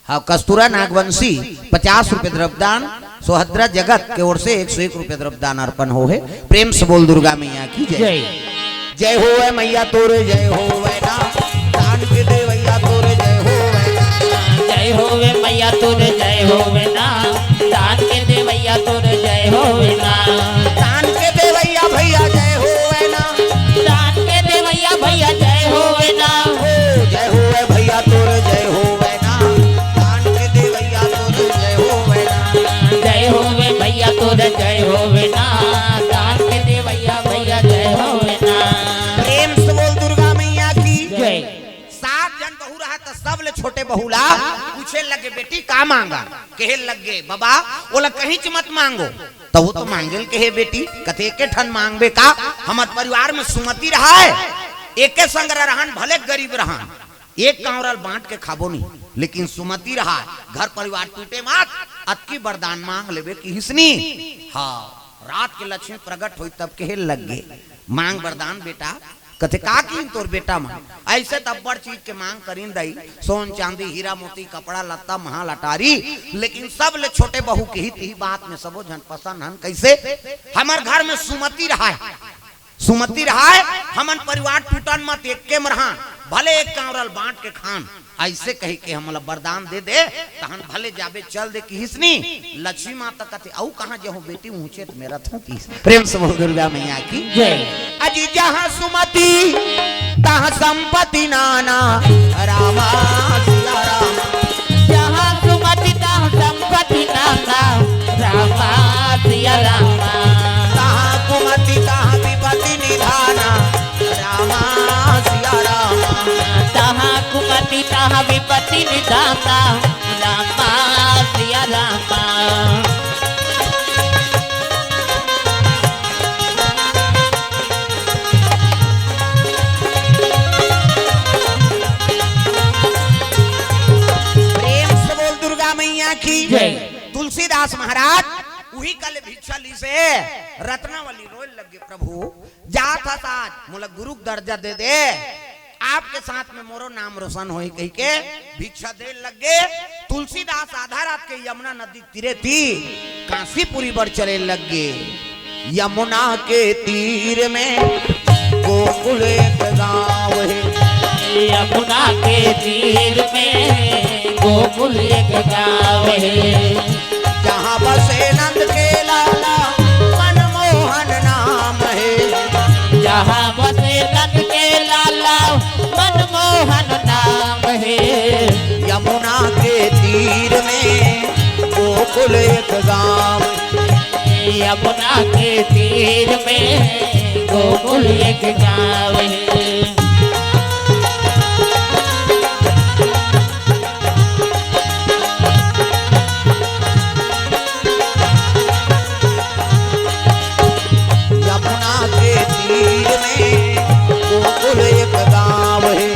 हाँ, कस्तूरा नागवंशी पचास रुपए द्रव्यदान, सोहद्रा जगत के ओर से एक सौ एक रुपया द्रव्य दान अर्पण हो हे। प्रेम से बोल दुर्गा मैया की जय। जय। जय होवे मैया तोरे जय होवे ना, दान के देवैया तोरे जय होवे ना। जय होवे मैया तोरे जय होवे ना, दान के देवैया तोरे जय होवे ना। दान के देवैया भैया जय होवे ना। दान के देवैया भैया जय होवे ना। हो जय होवे भैया तोरे जय होवे ना, दान के देवैया तोरे जय होवे ना। जय होवे भैया तोरे जय होवे ना, दान के देवैया भैया जय होवे ना। प्रेम से बोल दुर्गा मैया की जय। सात झन बहू रहा त सब ले छोटे बहू ला पूछे लगे, "बेटी का मांगा?" कहे लगे, "बाबा, ओला कहींच मत मांगो।" त वो तो मांगे ल कहे बेटी, कथे, "एके ठन मांगबे का? हमर परिवार में सुमति रहा है, एके संग रहन, भले गरीब रहन, एक कांवरा ल बांट के खाबो नहीं, लेकिन सुमति रहा है, घर परिवार टूटे मत, अतकी वरदान मांग लेबे किहिस नी।" हाँ, रात के लक्ष्मी प्रगट होई तब कहे लग गे, "मांग वरदान बेटा।" कथे, "का किहिन तोर बेटा मन?" "ऐसे त अब्बड़ चीज के मांग करिन दई, सोन चांदी, हीरा मोती, कपड़ा लत्ता, महल अटारी, लेकिन सब ले छोटे बहू किहित ही बात में सबो झन पसंद हन।" कैसे? "हमर घर में सुमति रहा है, सुमति रहा है, हमन परिवार टूटन मत, एक्के म रहन, भले एक कांवरा ल बांट के खान।" ऐसे कही के हमला वरदान दे दे, तहन भले जाबे चल दे किहिस नी। लक्ष्मी माता कथे, "अऊ कहाँ जहूँ बेटी, ऊँचे त मेरा थों किहिस।" प्रेम से बोल दुर्गा मैया की जय। अजी जहाँ सुमति तहाँ संपत्ति नाना, रामा सिया रामा। जहाँ सुमति तहाँ संपत्ति नाना, रामा सिया रामा। तहाँ कुमति तहाँ विपत्ति निधाना, रामा सिया रामा। तहाँ कुमति तहाँ विपत्ति निधाना, रामा सिया रामा। प्रेम से बोल दुर्गा मैया की जय। तुलसीदास महाराज उही कले भिक्षा लीस हे, रत्नावली रोए लगे, "प्रभु, जात हस आज, मोला गुरु के दर्जा दे दे, आपके साथ में मोरो नाम रोशन होही," कहिके भिक्षा दे लगे। तुलसीदास आधा रात के यमुना नदी तीरे थी कांसीपुरी बर चले लग गे। यमुना के तीर में गोकुल एक गाँव हे। यमुना के तीर में गोकुल एक गाँव हे। जहाँ बसे नंद के लाला मनमोहन नाम हे। जहाँ बसे नंद के लाला मनमोहन नाम हे। यमुना के तीर में गोकुल एक गाँव। यमुना के तीर में गोकुल एक गाँव हे। यमुना के तीर में गोकुल एक गाँव हे।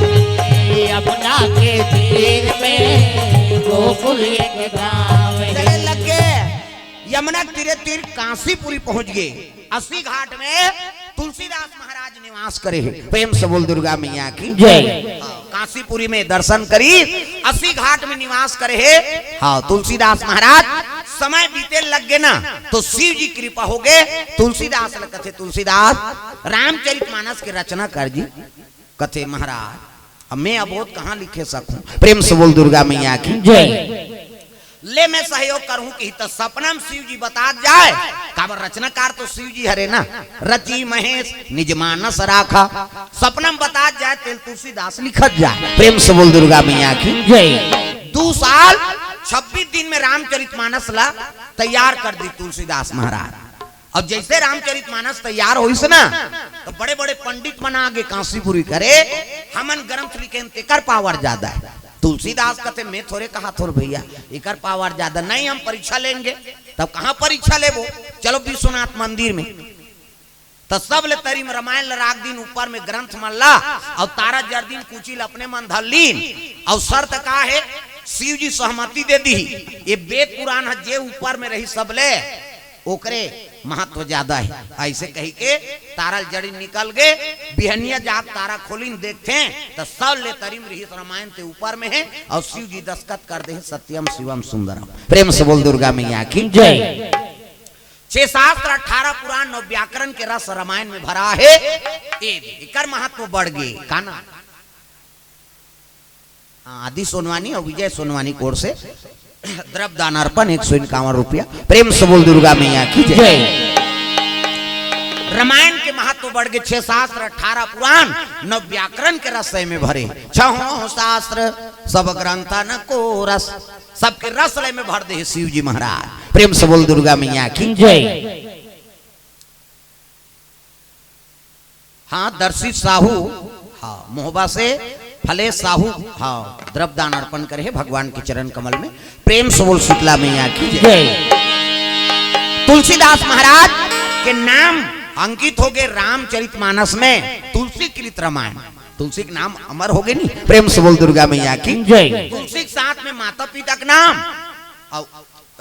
यमुना के तीर में गोकुल एक गाँव हे। चले लग गे यमुना के तीरे तीर कांसीपुरी पहुंच गे। अस्सी घाट में तुलसीदास महाराज निवास करे हे। प्रेम से बोल दुर्गा मैया की जय। हाँ, कांसीपुरी में दर्शन करी, अस्सी घाट में निवास करे हे। हाँ, तुलसीदास महाराज समय बीते लग गे ना, तो शिव जी कृपा हो गे। तुलसीदास ल कथे, "तुलसीदास, रामचरित मानस के रचना कर जी।" कथे, "महाराज, अब मैं अबोध कहाँ लिखे सकूं?" प्रेम से बोल दुर्गा मैया की जय। "ले मैं सहयोग करहूं," किही त सपना में शिव जी बतात जाय, काबर रचनाकार तो शिव जी हरे ना, "रचि महेश निज मानस राखा।" सपना में बतात जाय, तेला तुलसीदास लिखत जाय। प्रेम से बोल दुर्गा मैया की जय। दू साल छब्बीस दिन में रामचरित मानस ला तैयार कर दी तुलसीदास महाराज। अब जैसे रामचरित मानस तैयार होइस ना, तो बड़े-बड़े पंडित मन आगे कांसीपुरी करे, "हमन ग्रंथ लिखेन, तेकर पावर ज्यादा हे।" तुलसीदास कथे, "मैं थोरे कहा थोर भैया, एकर पावर ज्यादा नहीं, हम परीक्षा लेंगे।" तब कहाँ परीक्षा लेबो, चलो विश्वनाथ मंदिर में। त सब ले तरी में रामायण ल राख दिन, ऊपर में ग्रंथ मन ला, अउ तारा जर दिन, कुची ल अपने मन धर लीन, अउ शर्त का हे, शिव जी सहमति दे दी, ये वेद पुराण ह जे ऊपर में रही सब ले, ओकरे महत्व ज्यादा हे। अइसे कहिके तारा ल जड़ी निकल गे, बिहनिया जात तारा खोलिन देखथे, त सब ले तरिम रिहिस रमायन ते ऊपर में हे, अउ सिव जी दस्तखत कर दे हे, सत्यम शिवम सुंदरम। प्रेम से बोल दुर्गा मैया की जय। छह शास्त्र, अठारह पुराण, नौ व्याकरण के रस रमायन में भरा हे। ए, एकर महत्व बढ़ गे, का ना? हाँ, आदि सोनवानी अउ विजय सोनवानी कोर से द्रव्य दान अर्पण एक सौ इक्यावन रुपया। प्रेम से बोल दुर्गा मैया की जय। जय। रमायन के महत्व बढ़ गे, छह शास्त्र, अठारह पुराण, नौ व्याकरण के रस में भरे। छहों शास्त्र सब ग्रंथन को रस, सबके रस लय में भर दे हे शिव जी महाराज। प्रेम से बोल दुर्गा मैया की जय। हाँ, दर्शित साहू, हाँ, मोहबा से फले साहू, हाँ, द्रव्य दान अर्पण करे हे भगवान के चरण कमल में। प्रेम से बोल शीतला मैया की जय। जय। तुलसीदास महाराज के नाम अंकित हो गे रामचरित मानस में, तुलसी कृत रमायन। तुलसी के नाम अमर हो गे नी। प्रेम से बोल दुर्गा मैया की जय। तुलसी के साथ में माता पिता के नाम अउ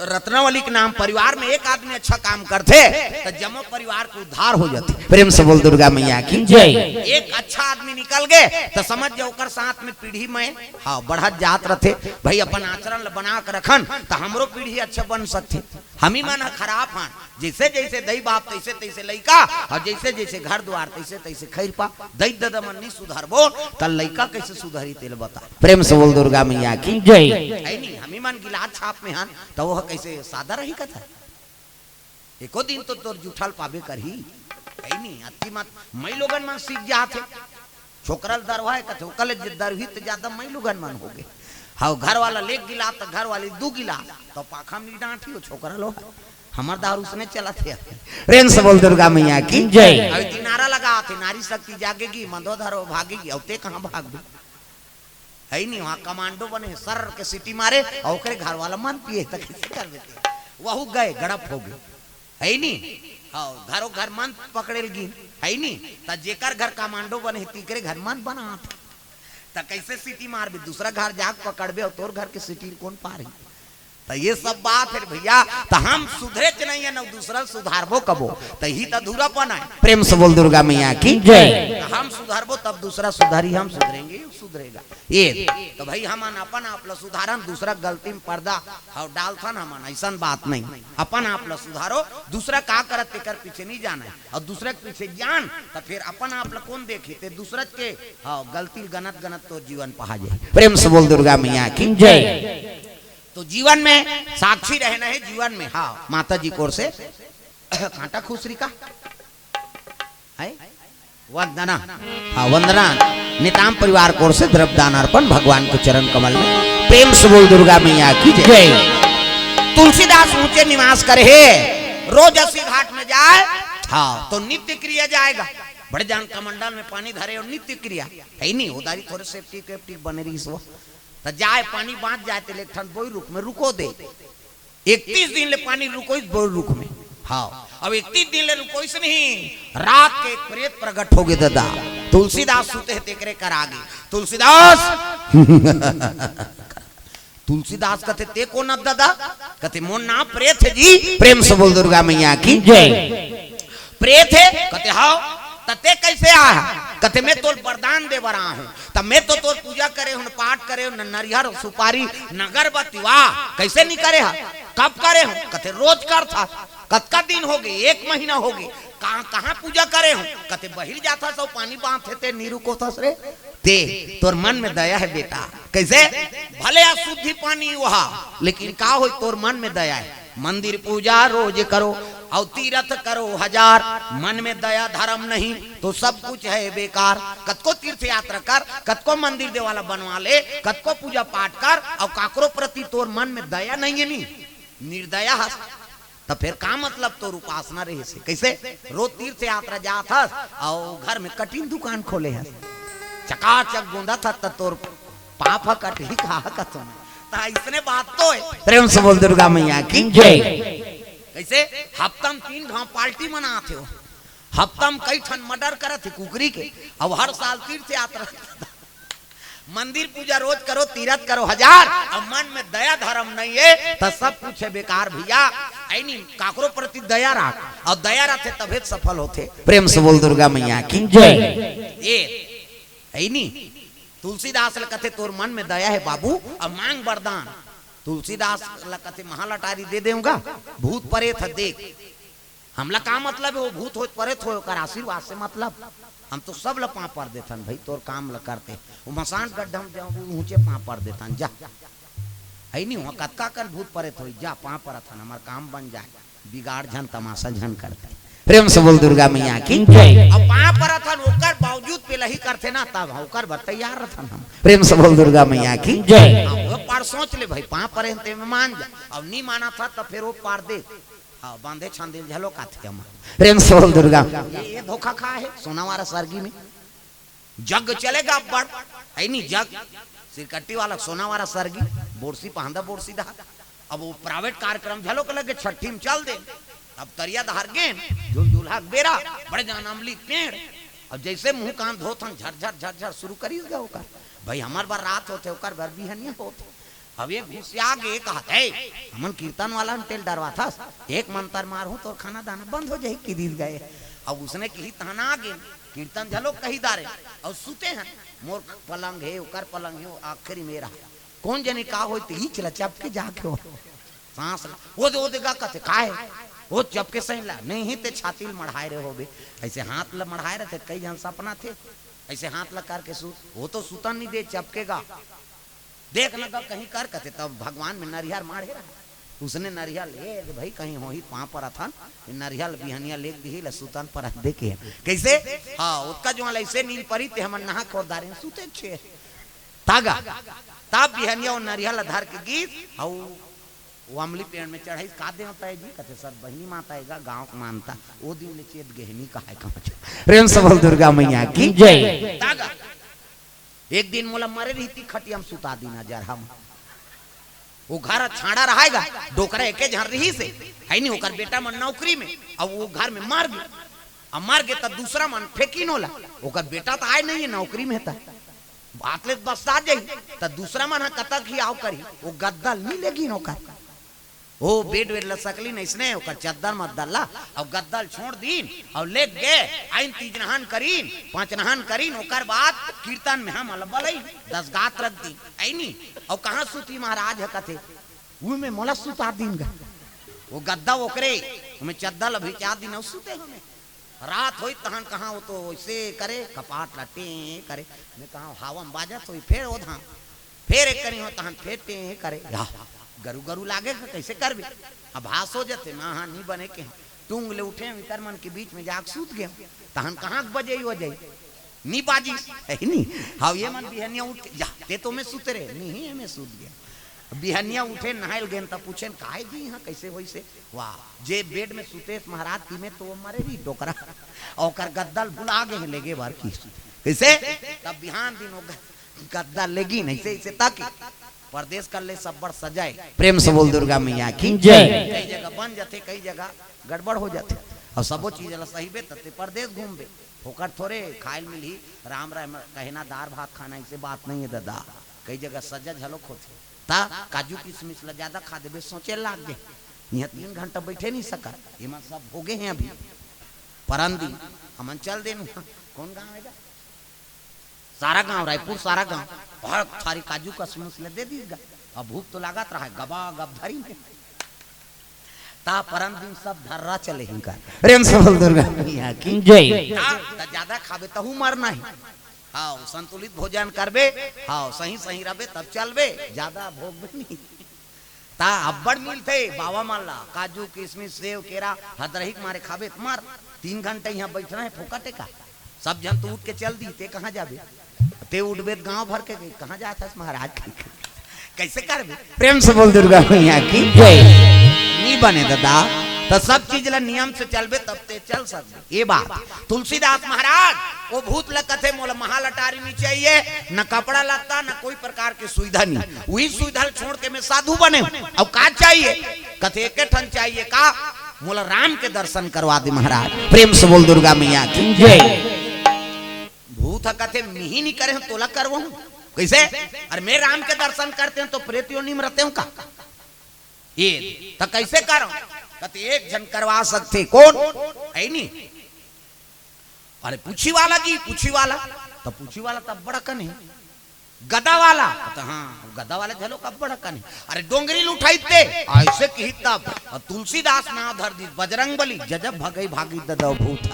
रत्नावली के नाम। परिवार में एक आदमी अच्छा काम करथे, त जम्मो परिवार के उद्धार हो जाथे। प्रेम से बोल दुर्गा मैया की जय। एक अच्छा आदमी निकल गे, त समझ जा ओकर साथ में पीढ़ी में, हाँ, बढ़त जात रथे। भाई, अपन आचरण ल बना के रखन, त हमरो पीढ़ी अच्छा बन सकथे। हमी मन ह खराब हन, जइसे जइसे दई बाप तइसे तइसे लइका, अउ जइसे जइसे घर दुवार तइसे तइसे खइरपा। दई ददा मन नी सुधरबो, त लइका कइसे सुधरी, तेला बता। प्रेम से बोल दुर्गा मैया की जय। है नी, हमी मन गिलास छाप में हन, त वो कइसे सादा रही कथा? एको दिन तो तोर जूठा ल पाबे करही। है नी, अति मत, मई लोगन मन सीख जात हे। छोकरा ल दरवाए कथे, ओकर ले जे दरही त ज्यादा मई लोगन मन हो गे। हाँ, घर वाला ले गिलास त घर वाली दू गिलास, त पाखा में डांटी हो छोकरा लो। हमर दारू से नहीं चलत हे। प्रेम से बोल दुर्गा मैया की जय। अभी दिन नारा लगा थे, नारी शक्ति जागेगी, मंदो धरो भागेगी, अब ते कहाँ भागबे? है नी, वहाँ कमांडो बने हे, सर के सीटी मारे, अउ ओकरे घर वाला मन पिए, त कइसे करबे ते? वहू गए, गड़प हो गे, है नी? हाँ, घरो घर मन पकड़े लगी, है नी? त जेकर घर कमांडो बने हे, तीकरे घर मन बनात। त कइसे सीटी मारबे? दूसरा घर जाके पकड़बे, अउ तोर घर के सीटी कोन पारही? त ये सब बात हे भैया, त हम सुधरेच नहीं हे, न दूसरा ल सुधारबो कबो, त ही त अधूरापन हे। प्रेम से बोल दुर्गा मैया की जय। त हम सुधरबो तब दूसरा सुधरी, हम सुधरेंगे, ये सुधरेगा। ये त भाई, हमन अपन आप ल सुधारन, दूसरा गलती में पर्दा हव डालथन हमन, अइसन बात नहीं। अपन आप ल सुधारो, दूसरा का करत तेकर पीछे नहीं जाना हे, अउ दूसरा के पीछे जान त फिर अपन आप ल कोन देखी, ते दूसरा के, हाँ, गलती ल गनत गनत तोर जीवन पहा जाही। प्रेम से बोल दुर्गा मैया की जय। तो जीवन में साक्षी रहना हे, जीवन में, हाँ, माता जी कोर से कांटा खुसरी का है वंदना, हाँ, वंदना। निताम परिवार कोर से द्रव्य दान अर्पण भगवान के चरण कमल में। प्रेम से बोल दुर्गा मैया की जय। जय। तुलसीदास ऊंचे निवास करे हे, रोज अस्सी घाट में जाए, हाँ, तो नित्य क्रिया जाएगा। बड़े जान कमंडल में पानी धरे अउ नित्य क्रिया है नी, उधारी थोरे सेफ्टी केफ्टी बने रहिस वो। त जाए पानी बांच जाए, तेला एक ठन बोई रुख में रुको दे। इकतीस दिन ले पानी रुकोइस बोर रुख में। हाँ, अब इकतीस दिन ले रुकोइस नहीं, रात के एक प्रेत प्रगट हो गे ददा। तुलसीदास सुते हे तेकरे कर आगे। तुलसीदास, तुलसीदास कथे, "ते कोन अब ददा?" कथे, "मोर नाम प्रेत हे जी।" प्रेम से बोल दुर्गा मैया की जय। प्रेत हे? कथे, "हव।" "त ते कइसे आय?" कथे, "मैं तोर वरदान दे बर आय हूँ।" "त मैं तो तोर पूजा करे हूँ, न पाठ करे हूँ, न नरिहर सुपारी, न अगरबत्ती।" "वाह, कइसे नी करे हस? कब करे हूँ?" कथे, "रोज करथस।" "कतका दिन हो गे?" "एक महीना हो गे।" "कहाँ, कहाँ पूजा करे हूँ?" कथे, "बहिर जाथस अउ पानी बांचथे ते नी रुकोथस रे।" ते, तोर मन में दया हे बेटा। कइसे? भले अशुद्धि पानी वहा, लेकिन का होय, तोर मन में दया हे। मंदिर पूजा रोज करो, अउ तीरथ करो हजार, मन में दया धर्म नहीं तो सब कुछ है बेकार। कतको तीर्थ यात्रा कर, कतको मंदिर देवाला बनवा ले, कतको पूजा पाठ कर, अउ काकरो प्रति तोर मन में दया नहीं हे नी, निर्दया हस, त फेर का मतलब तोर उपासना रहिस हे? कइसे? रोज तीर्थ यात्रा जात हस अउ घर में कटिंग दुकान खोले हस, चकाचक गोंदत हस, त तोर पाप ह कटही का कथों? त अइसने बात तो हे। प्रेम से बोल दुर्गा मैया की जय। कइसे? हफ्ता म तीन घांव पार्टी मनात हे वो, हफ्ता म कई ठन मर्डर करत हे कुकरी के, अउ हर साल तीर्थ यात्रा मंदिर पूजा रोज करो, तीरथ करो हजार, अउ मन में दया धर्म नहीं हे, त सब कुछ हे बेकार भैया। अइ नी, काकरो प्रति दया राख, अउ दया रथे तभे सफल होथे। प्रेम से बोल दुर्गा मैया की जय। ए, अइ नी, तुलसीदास ल कथे तोर मन में दया हे बाबू, अब मांग वरदान। तुलसीदास ल कथे महालटारी दे देंव गा, भूत परेत ह देख। हमला का मतलब हे, वो भूत होय परेत होय, ओकर आशीर्वाद से मतलब। हम तो सब ल पांव पर देथन भई, तोर काम ल करते। वो मसान गड्ढा में जाओ, वो ऊंचे पांव पर देथन, जा। अइ नी, वहाँ कतका कन भूत परेत होई, जा पांव परत हन, हमर काम बन जाय, बिगाड़ झन, तमाशा झन करते। प्रेम से बोल दुर्गा मैया की जय। अब पांव परत हन, ओकर बावजूद पेलही करथे ना, तब ओकर बर तैयार रथन हम। प्रेम से बोल दुर्गा मैया की जय। हाँ, वो पार सोच ले भई, पांव परे हन ते में मान जा, अब नी मानत ह त फेर वो पार दे। हाँ, बांधे छांदिल झलो काथे हमर। प्रेम से बोल दुर्गा। ये, ये धोखा खा हे सोना वाला सरगी में। जग चलेगा अब्बड़, अइ नी जग, सिरकट्टी वाला सोना वाला सरगी, बोरसी पहंदा बोरसी दहा। अब वो प्राइवेट कार्यक्रम झलो के लगे छट्ठी में चल दे। अब तरिया धार गेन, झुलझुलहा के बेरा, बड़े जान अमली के पेड़। अब जइसे मुंह कान धोथन, झरझर झरझर शुरू करिस गा ओकर। भई हमर बर रात होथे, ओकर बर बिहनिया होथे। अब ये घुसिया गे कहत, "हे, हमन कीर्तन वाला हन, तेला डरवाथस, एक मंतर मारहूं तोर खाना दाना बंद हो जाही," किहिस गा। अब उसने किही तहन आ गे, कीर्तन झलो कहि डारे, अउ सुते हन, मोर पलंग हे, ओकर पलंग हे, वो आखिरी मेरा। कोन जनी का होय, त इच ल चपके जाके हो। सांस ल, ओ दे, ओ दे गा कथे, "काय?" ओ चपके सही ला, "नहीं, ते छाती ल मढ़ाए रहे होबे।" अइसे हाथ ल मढ़ाए रथे, कई झन सपनाथे, अइसे हाथ ल करके सुत, वो तो सुतन नी दे, चपके गा। देख न गा कहीं कर कथे, तब भगवान में नरिहर माढ़े रहा। उसने नरिहर ले, "ए भई, कहीं होही पांव परत हन, नरिहर बिहनिया लेग दिही ल सुतन परत देखे।" कइसे? हाँ, ओतका जुवार अइसे नींद परी, ते हमन नहा खोर डारेन, सुते छे। तागा, तब बिहनिया वो नरिहर ल धर के गिस, अउ वो अमली पेड़ में चढ़ाइस, "का देवता हे जी?" कथे, "सत बहिनी माता हे गा, गांव के मानता, वो दिन ले चेत गेहनी कहाय कहां।" प्रेम से बोल दुर्गा मैया की जय। तागा, एक दिन मोला मरे रहितिस खटिया में सुता दीन जरहा म। वो घर छाड़ा रहाय गा, डोकरा एके झन रहिस हे, हे नी, ओकर बेटा मन नौकरी में, अब वो घर में मर गे। अब मर गे त दूसरा मन फेंकिन ओला, ओकर बेटा त आय नहीं हे नौकरी में, त बात ले बस्ता जाही, त दूसरा मन ह कतक ही आव करही, वो गद्दा ल नी लेगिन ओकर। ओ बेड वेड ल सकलिन अइसने, ओकर चद्दर मद्दर ल, अउ गद्दा ल छोड़ दीन, अउ लेग गे, आइन तीज नहान करीन, पांच नहान करीन, ओकर बाद कीर्तन में हमन ल बलईन, दस गात रख दीन, अइ नी, अउ कहां सुती महाराज ह कथे, "उही में मोला सुता दीन गा, वो गद्दा ओकरे, ओमे चद्दर ल भिचा दीन, अउ सुते हमें।" रात होई तहन कहां वो तो वइसे करे, कपाट ल टें करे, मैं कहां हवा में बाजत होई, फेर ओधां, फेर एक करी हो तहन फेर टें करे, या गरू गरू लागे का, कइसे करबे? अभ्यास हो जथे, मां हां नी बने के हां, टूंग ले उठेंव, इकर मन के बीच में जाके सूत गेंव, तहन कहां के बजई वजई, नी बाजिस, हे नी? हाव, ये मन बिहनिया उठ के, "जा, ते तो में सुते रहे, नहीं, एमे सूत गेंव।" बिहनिया उठेन, नहाय ल गेन, त पूछेन, "काय जी, इहां कइसे होइसे?" वाह, जे बेड में सुतेस महाराज, तिमे तो वो मरे रही डोकरा, ओकर गद्दा ल भुला गे हे लेगे बर की। कइसे? तब बिहान दिन वो ग-, गद्दा लेगिन, अइसे, अइसे ताकि परदेस कर ले सब बड़ सजाए। प्रेम से बोल दुर्गा मैया की जय। कई जगह बन जाथे, कई जगह गड़बड़ हो जाथे। अउ सबो चीज ल सहिबे त ते परदेस घूमबे। फोकट थोरे खाय ल मिलही, राम राय म-, कहे ना दार भात खाना, अइसे बात नहीं हे ददा। कई जगह सजा झलोक होथे। त काजू किसमिस ल जादा खा देबे, सोचे लाग गे। इहां तीन घंटा बइठे नहीं सकत, एमा सब भोगे हे अभी। परन दिन हमन चल देन उहां। कोन गांव हे गा? सारा गांव, रायपुर सारा गांव। बहुत सारी काजू किसमिस ल दे दीस गा। अब भूख तो लागत रहा, गबा गब धरी में। त परन दिन सब ढर्रा चले हिंकर। प्रेम से बोल दुर्गा मैया की जय। त, त जादा खाबे तहू मरना हे। हाव, संतुलित भोजन करबे, हाव, सही सही रहबे तब चलबे, जादा भोगबे नहीं। त अब्बड़ मिलथे बाबा मन ला, काजू, किसमिस, सेव, केरा, हदरही के मारे खाबे त मर, तीन घंटा इहां बइठना हे, फोकट हे का? सब झन तो उठ के चल दी, ते कहां जाबे? ते उठबे त गांव भर के कहां जात हस महाराज? कइसे करबे? प्रेम से बोल दुर्गा मैया की जय। नी बने ददा, त सब चीज ला नियम से चलबे तब ते चल सकबे। ये बात तुलसीदास महाराज वो भूत ल कथे, "मोला महालटारी नी चाहिए, न कपड़ा लत्ता, न कोई प्रकार के सुविधा नी, उही सुविधा ल छोड़ के मैं साधु बने हूं, अउ का चाहिए?" कथे, "एके ठन चाहिए का, मोला राम के दर्शन करवा दे महाराज।" प्रेम से बोल दुर्गा मैया की जय। भूत ह कथे, "मिही नी करे हूं, तोला करवाहूं।" कइसे? "अरे मैं राम के दर्शन करते हूं तो प्रेत योनि में रहते हूं का?" ये, "त कइसे करंव?" कथे एक झन करवा सकथे, कोन? है नी। अरे पूछी वाला जी, पूछी वाला, त पूछी वाला त अब्बड़ अकन हे। गदा वाला, त हाँ, गदा वाला घलो अब्बड़ अकन हे। अरे डोंगरी ल उठाइस ते, अइसे किहिस तब, अउ तुलसीदास नाव धर दिस, बजरंग बली, जब जब भगई भागी ददा भूत।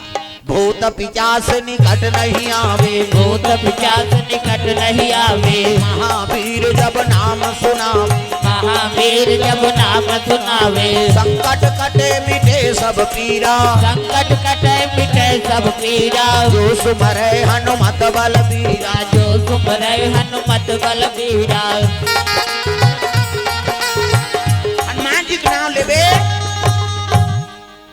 भूत पिचास निकट नहीं आवे। भूत पिचास निकट नहीं आवे। महावीर जब नाम सुनावे। महावीर जब नाम सुनावे। संकट कटे मिटे सब पीरा। संकट कटे मिटे सब पीरा। जो सुमरे हनुमत बलबीरा। जो सुमरे हनुमत बलबीरा। हनुमान जी के नाम लेबे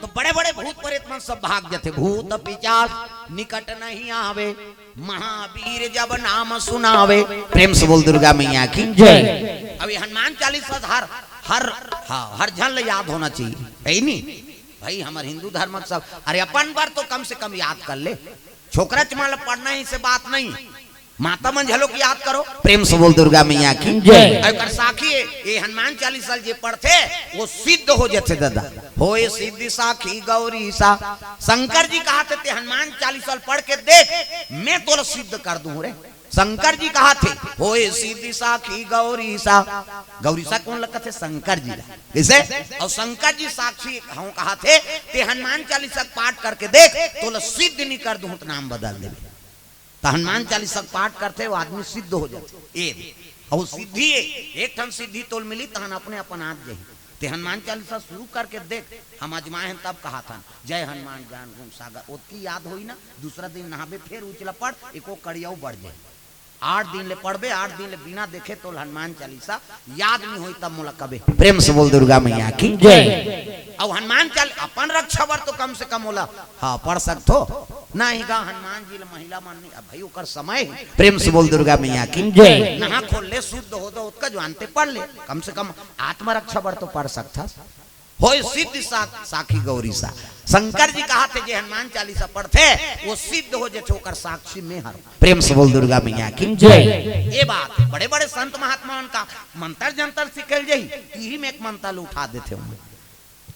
तो बड़े बड़े भूत प्रेत मन सब भाग जथे। भूत पिचास निकट नहीं आवे, महावीर जब नाम सुनावे। प्रेम से बोल दुर्गा मैया की जय। अब ये हनुमान चालीसा हर, हर, हाँ, हर झन ल याद होना चाहिए, है नी? भाई, हमर हिंदू धर्म के सब, अरे अपन बर तो कम से कम याद कर ले। छोकरा चमा ल पढ़ना ही से बात नहीं, माता मन घलो के याद करो। प्रेम से बोल दुर्गा मैया की जय। अउ एकर साखी ए, ए हनुमान चालीसा ल जे पढ़थे, वो सिद्ध हो जथे ददा। होए सिद्धि साखी गौरीसा। शंकर जी कहाथे, ते हनुमान चालीसा ल पढ़ के देख, मैं तोला सिद्ध कर दूं रे। शंकर जी कहाथे, होए सिद्धि साखी गौरीसा। गौरीसा कोन ल कथे? शंकर जी ला। कइसे? अउ शंकर जी साक्षी हंव कहाथे, ते हनुमान चालीसा के पाठ करके देख, तोला सिद्ध नहीं कर दूं त नाम बदल देबे। त हनुमान चालीसा के पाठ करथे, वो आदमी सिद्ध हो जाथे। ए, अउ सिद्धि ए, एक ठन सिद्धि तोल मिली, तहन अपने अपन आत जाही। ते हनुमान चालीसा शुरू करके देख, हम आजमाए हन तब कहाथन, जय हनुमान ज्ञान गुण सागर, ओतकी याद होई ना, दूसरा दिन नहाबे, फेर उचला पढ़, एको कड़ी अउ बढ़ जाही। आठ दिन ले पढ़बे, आठ दिन ले बिना देखे तोल हनुमान चालीसा याद नहीं होई, तब मोला कबे। प्रेम से बोल दुर्गा मैया की जय। अब हनुमान चाल अपन रक्षा बर तो कम से कम ओला, हाँ, पढ़ सकथो। नहीं गा हनुमान जी ल महिला मन नहीं, अब भाई ओकर समय हे। प्रेम से बोल दुर्गा मैया की जय। नहा खोल ले, शुद्ध हो दो, ओतका ज्ञान ते पढ़ ले, कम से कम आत्मरक्षा बर तो पढ़ सकथस। होए सिद्ध सा-, साखी गौरीसा। शंकर जी कहाथे जे हनुमान चालीसा पढ़थे, वो सिद्ध हो जथे, ओकर साक्षी में हर। प्रेम से बोल दुर्गा मैया की जय। ये बात हे, बड़े बड़े संत महात्मा मन का मंतर जंतर सिखल जाही, इही में एक मंतर ल उठा देथे ओमन।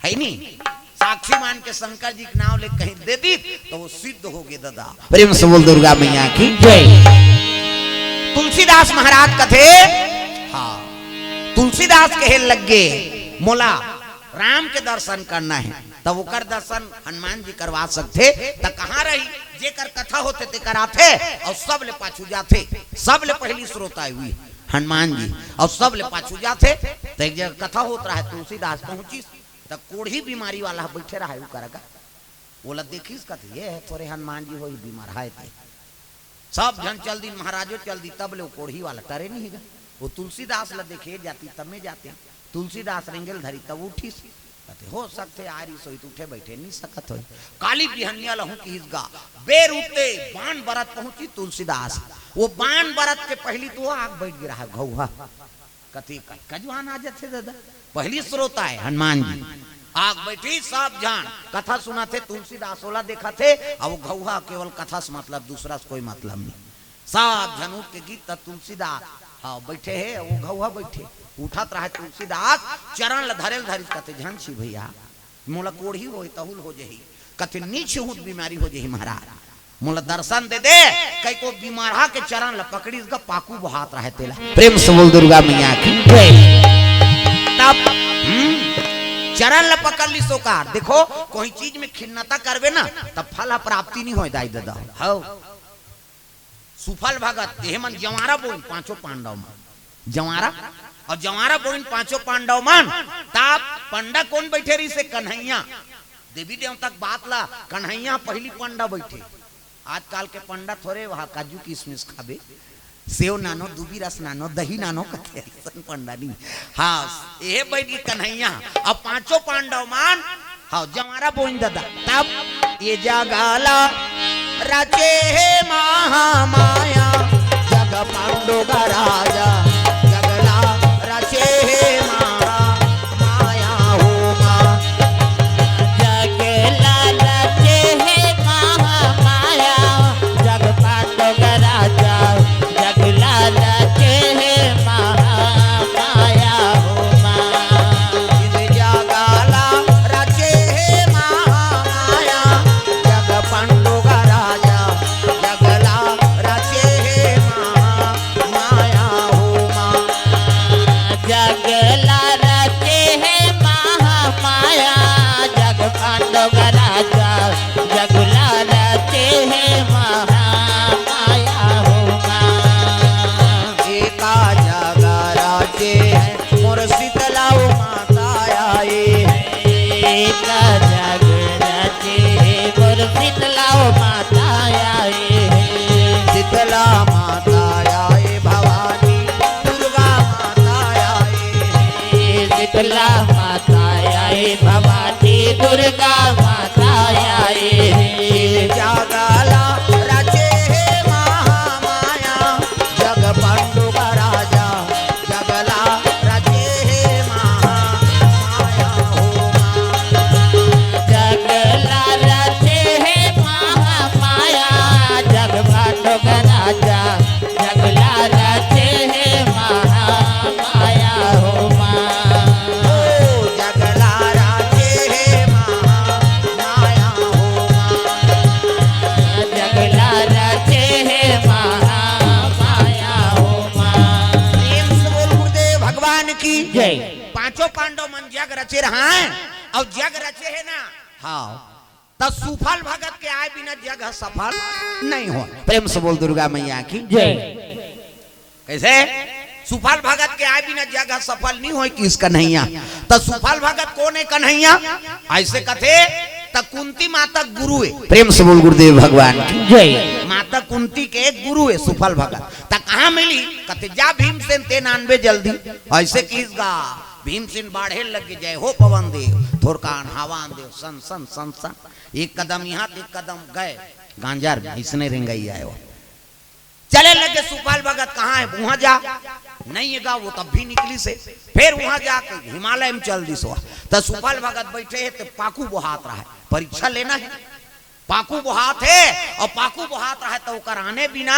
है नी? साक्षी मान के शंकर जी के नाम ले कहीं दे दी, तो वो सिद्ध हो गे ददा। प्रेम से बोल दुर्गा मैया की जय। तुलसीदास महाराज कथे, हाँ, तुलसीदास कहे लग गे, मोला राम के दर्शन करना हे, तब ओकर दर्शन हनुमान जी करवा सकथे। त कहाँ रही? जेकर कथा होथे तेकर आथे, अउ सब ले पाछू जाथे। सब ले पहिली श्रोता हे उही हनुमान जी, अउ सब ले पाछू जाथे। त एक जगह कथा होत रहे, तुलसीदास पहुंचिस, त कोढ़ी बीमारी वाला ह बइठे रहे, उ करगा ओला देखिस, कथे, "ये हे, थोरे हनुमान जी होही बीमार हे ते।" सब झन चल दिन, महाराजो चल दी, तब ले वो कोढ़ी वाला टरे नहीं गा। वो तुलसीदास ला देखे जाती, तब में जाते। तुलसीदास रेंगेल धरी, तब उठिस। कथे, "हो सकथे, आ रही सोई, त उठे बइठे नहीं सकत होई।" काली बिहनिया लहू किहिस गा, बेर उते बान बरत पहुंची तुलसीदास। वो बान बरत के पहिली तो आग बइठ गे रहा घउहा। कथे, "कतका जुआन आ जाथे ददा।" पहिली श्रोता हे हनुमान जी। आग बइठी, सब झन कथा सुनथे, तुलसीदास ओला देखथे, अउ वो घउहा केवल कथा से मतलब, दूसरा से कोई मतलब नहीं। सब झन उठ के गिस त तुलसीदास, हाँ, बइठे हे, वो घउहा बइठे। उठत रहे तुलसीदास, चरण ल धरे ल धरिस, कथे, "झन छी भइया, मोला कोढ़ी होय, तहूल हो जही।" कथे, "नी छूहूं त बीमारी हो जही महाराज, मोला दर्शन दे दे।" कहिके वो बीमारहा के चरण ल पकड़िस गा, पाकू बहात रहे तेला। प्रेम से बोल दुर्गा मैया की जय। तब, हम्म, चरण ल पकड़ लिस ओकर। देखो, कोई चीज में खिन्नता करबे ना, तब फल ह प्राप्ति नहीं होय दाई ददा। हव। सुफल भगत, एहे मन जंवारा बोइन, पांचों पांडव मन। जंवारा, अउ जंवारा बोइन पांचों पांडव मन, तब पंडा कोन बइठे रहिसे? कन्हैया। देवी देवता के बात ला, कन्हैया पहिली पंडा बइठे। आजकल के पंडा थोरे वहा काजू किशमिश खाबे, सेव नानो, दूबी रस नानो, दही नानो कथे, अइसन पंडा नहीं। हाँ, एहे बइठ गे कन्हैया। अब पांचों पांडव मन, हाँ, जंवारा बोइन ददा। तब ये जगा ला रचे हे महामाया, जग पांडो का राजा, जग ला रचे हे महामाया हो माँ। जग ला रचे हे महामाया, जग पांडो का राजा, जग ला रचे हे महामाया हो माँ। जगा ला रचे दुर्गा माता आई रे। जगला रचे हे महामाया, जग पंडुग राजा, जगला रचे हे महामाया हो माँ। जगला रचे हे महामाया, जग पंडुग राजा, जगला रचे हे महामाया हो माँ। ओ जगला रचे हे महामाया हो माँ। जगला रचे हे महामाया हो माँ। प्रेम से बोल गुरुदेव भगवान की जय। पांचों पांडव मन जग रचे रहाय अउ जग रचे हे ना। हाँ। त सुफल भगत के आय बिना जग ह सफल नहीं होय। प्रेम से बोल दुर्गा मैया की जय। कइसे? सुफल भगत के आय बिना जग ह सफल नहीं होय किहिस कन्हैया। त सुफल भगत कोन हे कन्हैया? अइसे कथे त कुंती माता गुरु हे। प्रेम से बोल गुरुदेव भगवान की जय। माता कुंती के गुरु हे सुफल भगत। त कहाँ मिलही? कथे जा भीमसेन तेन आनबे जल्दी। अइसे किहिस गा। भीमसेन बाढ़े लगे, जय हो पवन देव, थोरकान हवा आन देव, सन सन सन सन। एक कदम इहाँ त एक कदम गय, गांजर में अइसने रेंगई आय ओ। चले लगे सुफल भगत, कहाँ हे? उहाँ जा, नहीं हे गा, ओ तब भी निकलिस हे। फेर उहाँ जाके हिमालय में चल दिस ओ। त सुफल भगत बइठे हे, त पाकू बोहात रहाय, परीक्षा लेना हे। पाकू बोहात हे अउ पाकू बोहात रहाय त ओकर आने बिना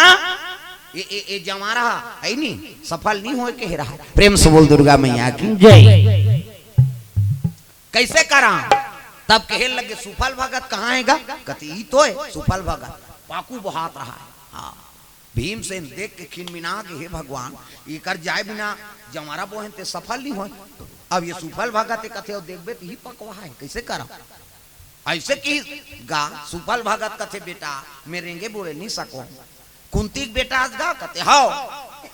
ए, ए, ए जवारा ह, हे नी, सफल नहीं होय के रहाय। प्रेम से बोल दुर्गा मैया की जय। कइसे करँव? तब कहे लगे सुफल भगत कहाँ हे गा? कथे ई तो हे सुफल भगत, पाकू बोहात रहाय। हाँ। भीमसेन देख के खिनमिना गे, हे भगवान, इकर जाय बिना जवारा बोहेन ते सफल नहीं होय। अब ये सुफल भगत हे कथे, अउ देखबे त इही पकवा हे, कइसे करँव? अइसे किहिस गा। सुफल भगत कथे, बेटा, मैं रेंगे बुड़े नहीं सकों। कुंती के बेटा अस गा? कथे, हव।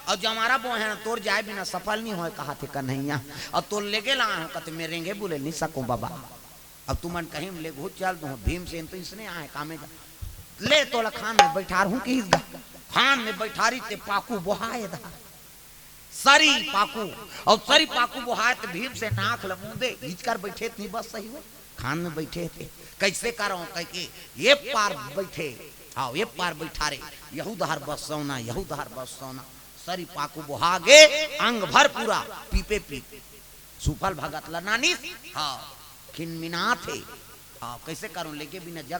अउ जवारा बोहे हन, तोर जाय बिना सफल नहीं होय, कहाथे कन्हैया। अउ तोर लेगे ला आय हँव, कथे, मैं रेंगे बुड़े नहीं सकों बाबा। अब तुमन कहीं ले घुस चल दूँ, भीमसेन तो अइसने आय, कामे जा। ले तोला खान में बइठारहूँ किहिस गा। खान में बइठारिस ते पाकू बोहाय दा। सरी पाकू, अउ सरी पाकू बोहाय त भीमसेन आँख ल मूंदे, इचकर बइठे त नहीं बस सही होय, खान में बइठे हे ते। कइसे करँव कहिके, ये पार बइठे, हाँ, ये पार बइठारे, यहू डहर बस सौना, यहू डहर बस सौना। सरी पाकू बोहा गे, अंग भर पूरा पीपे पीप। सुफल भगत ल नानिस, हाँ, खिनमिनाथे, हाँ, कइसे करँव, लेगे बिना जग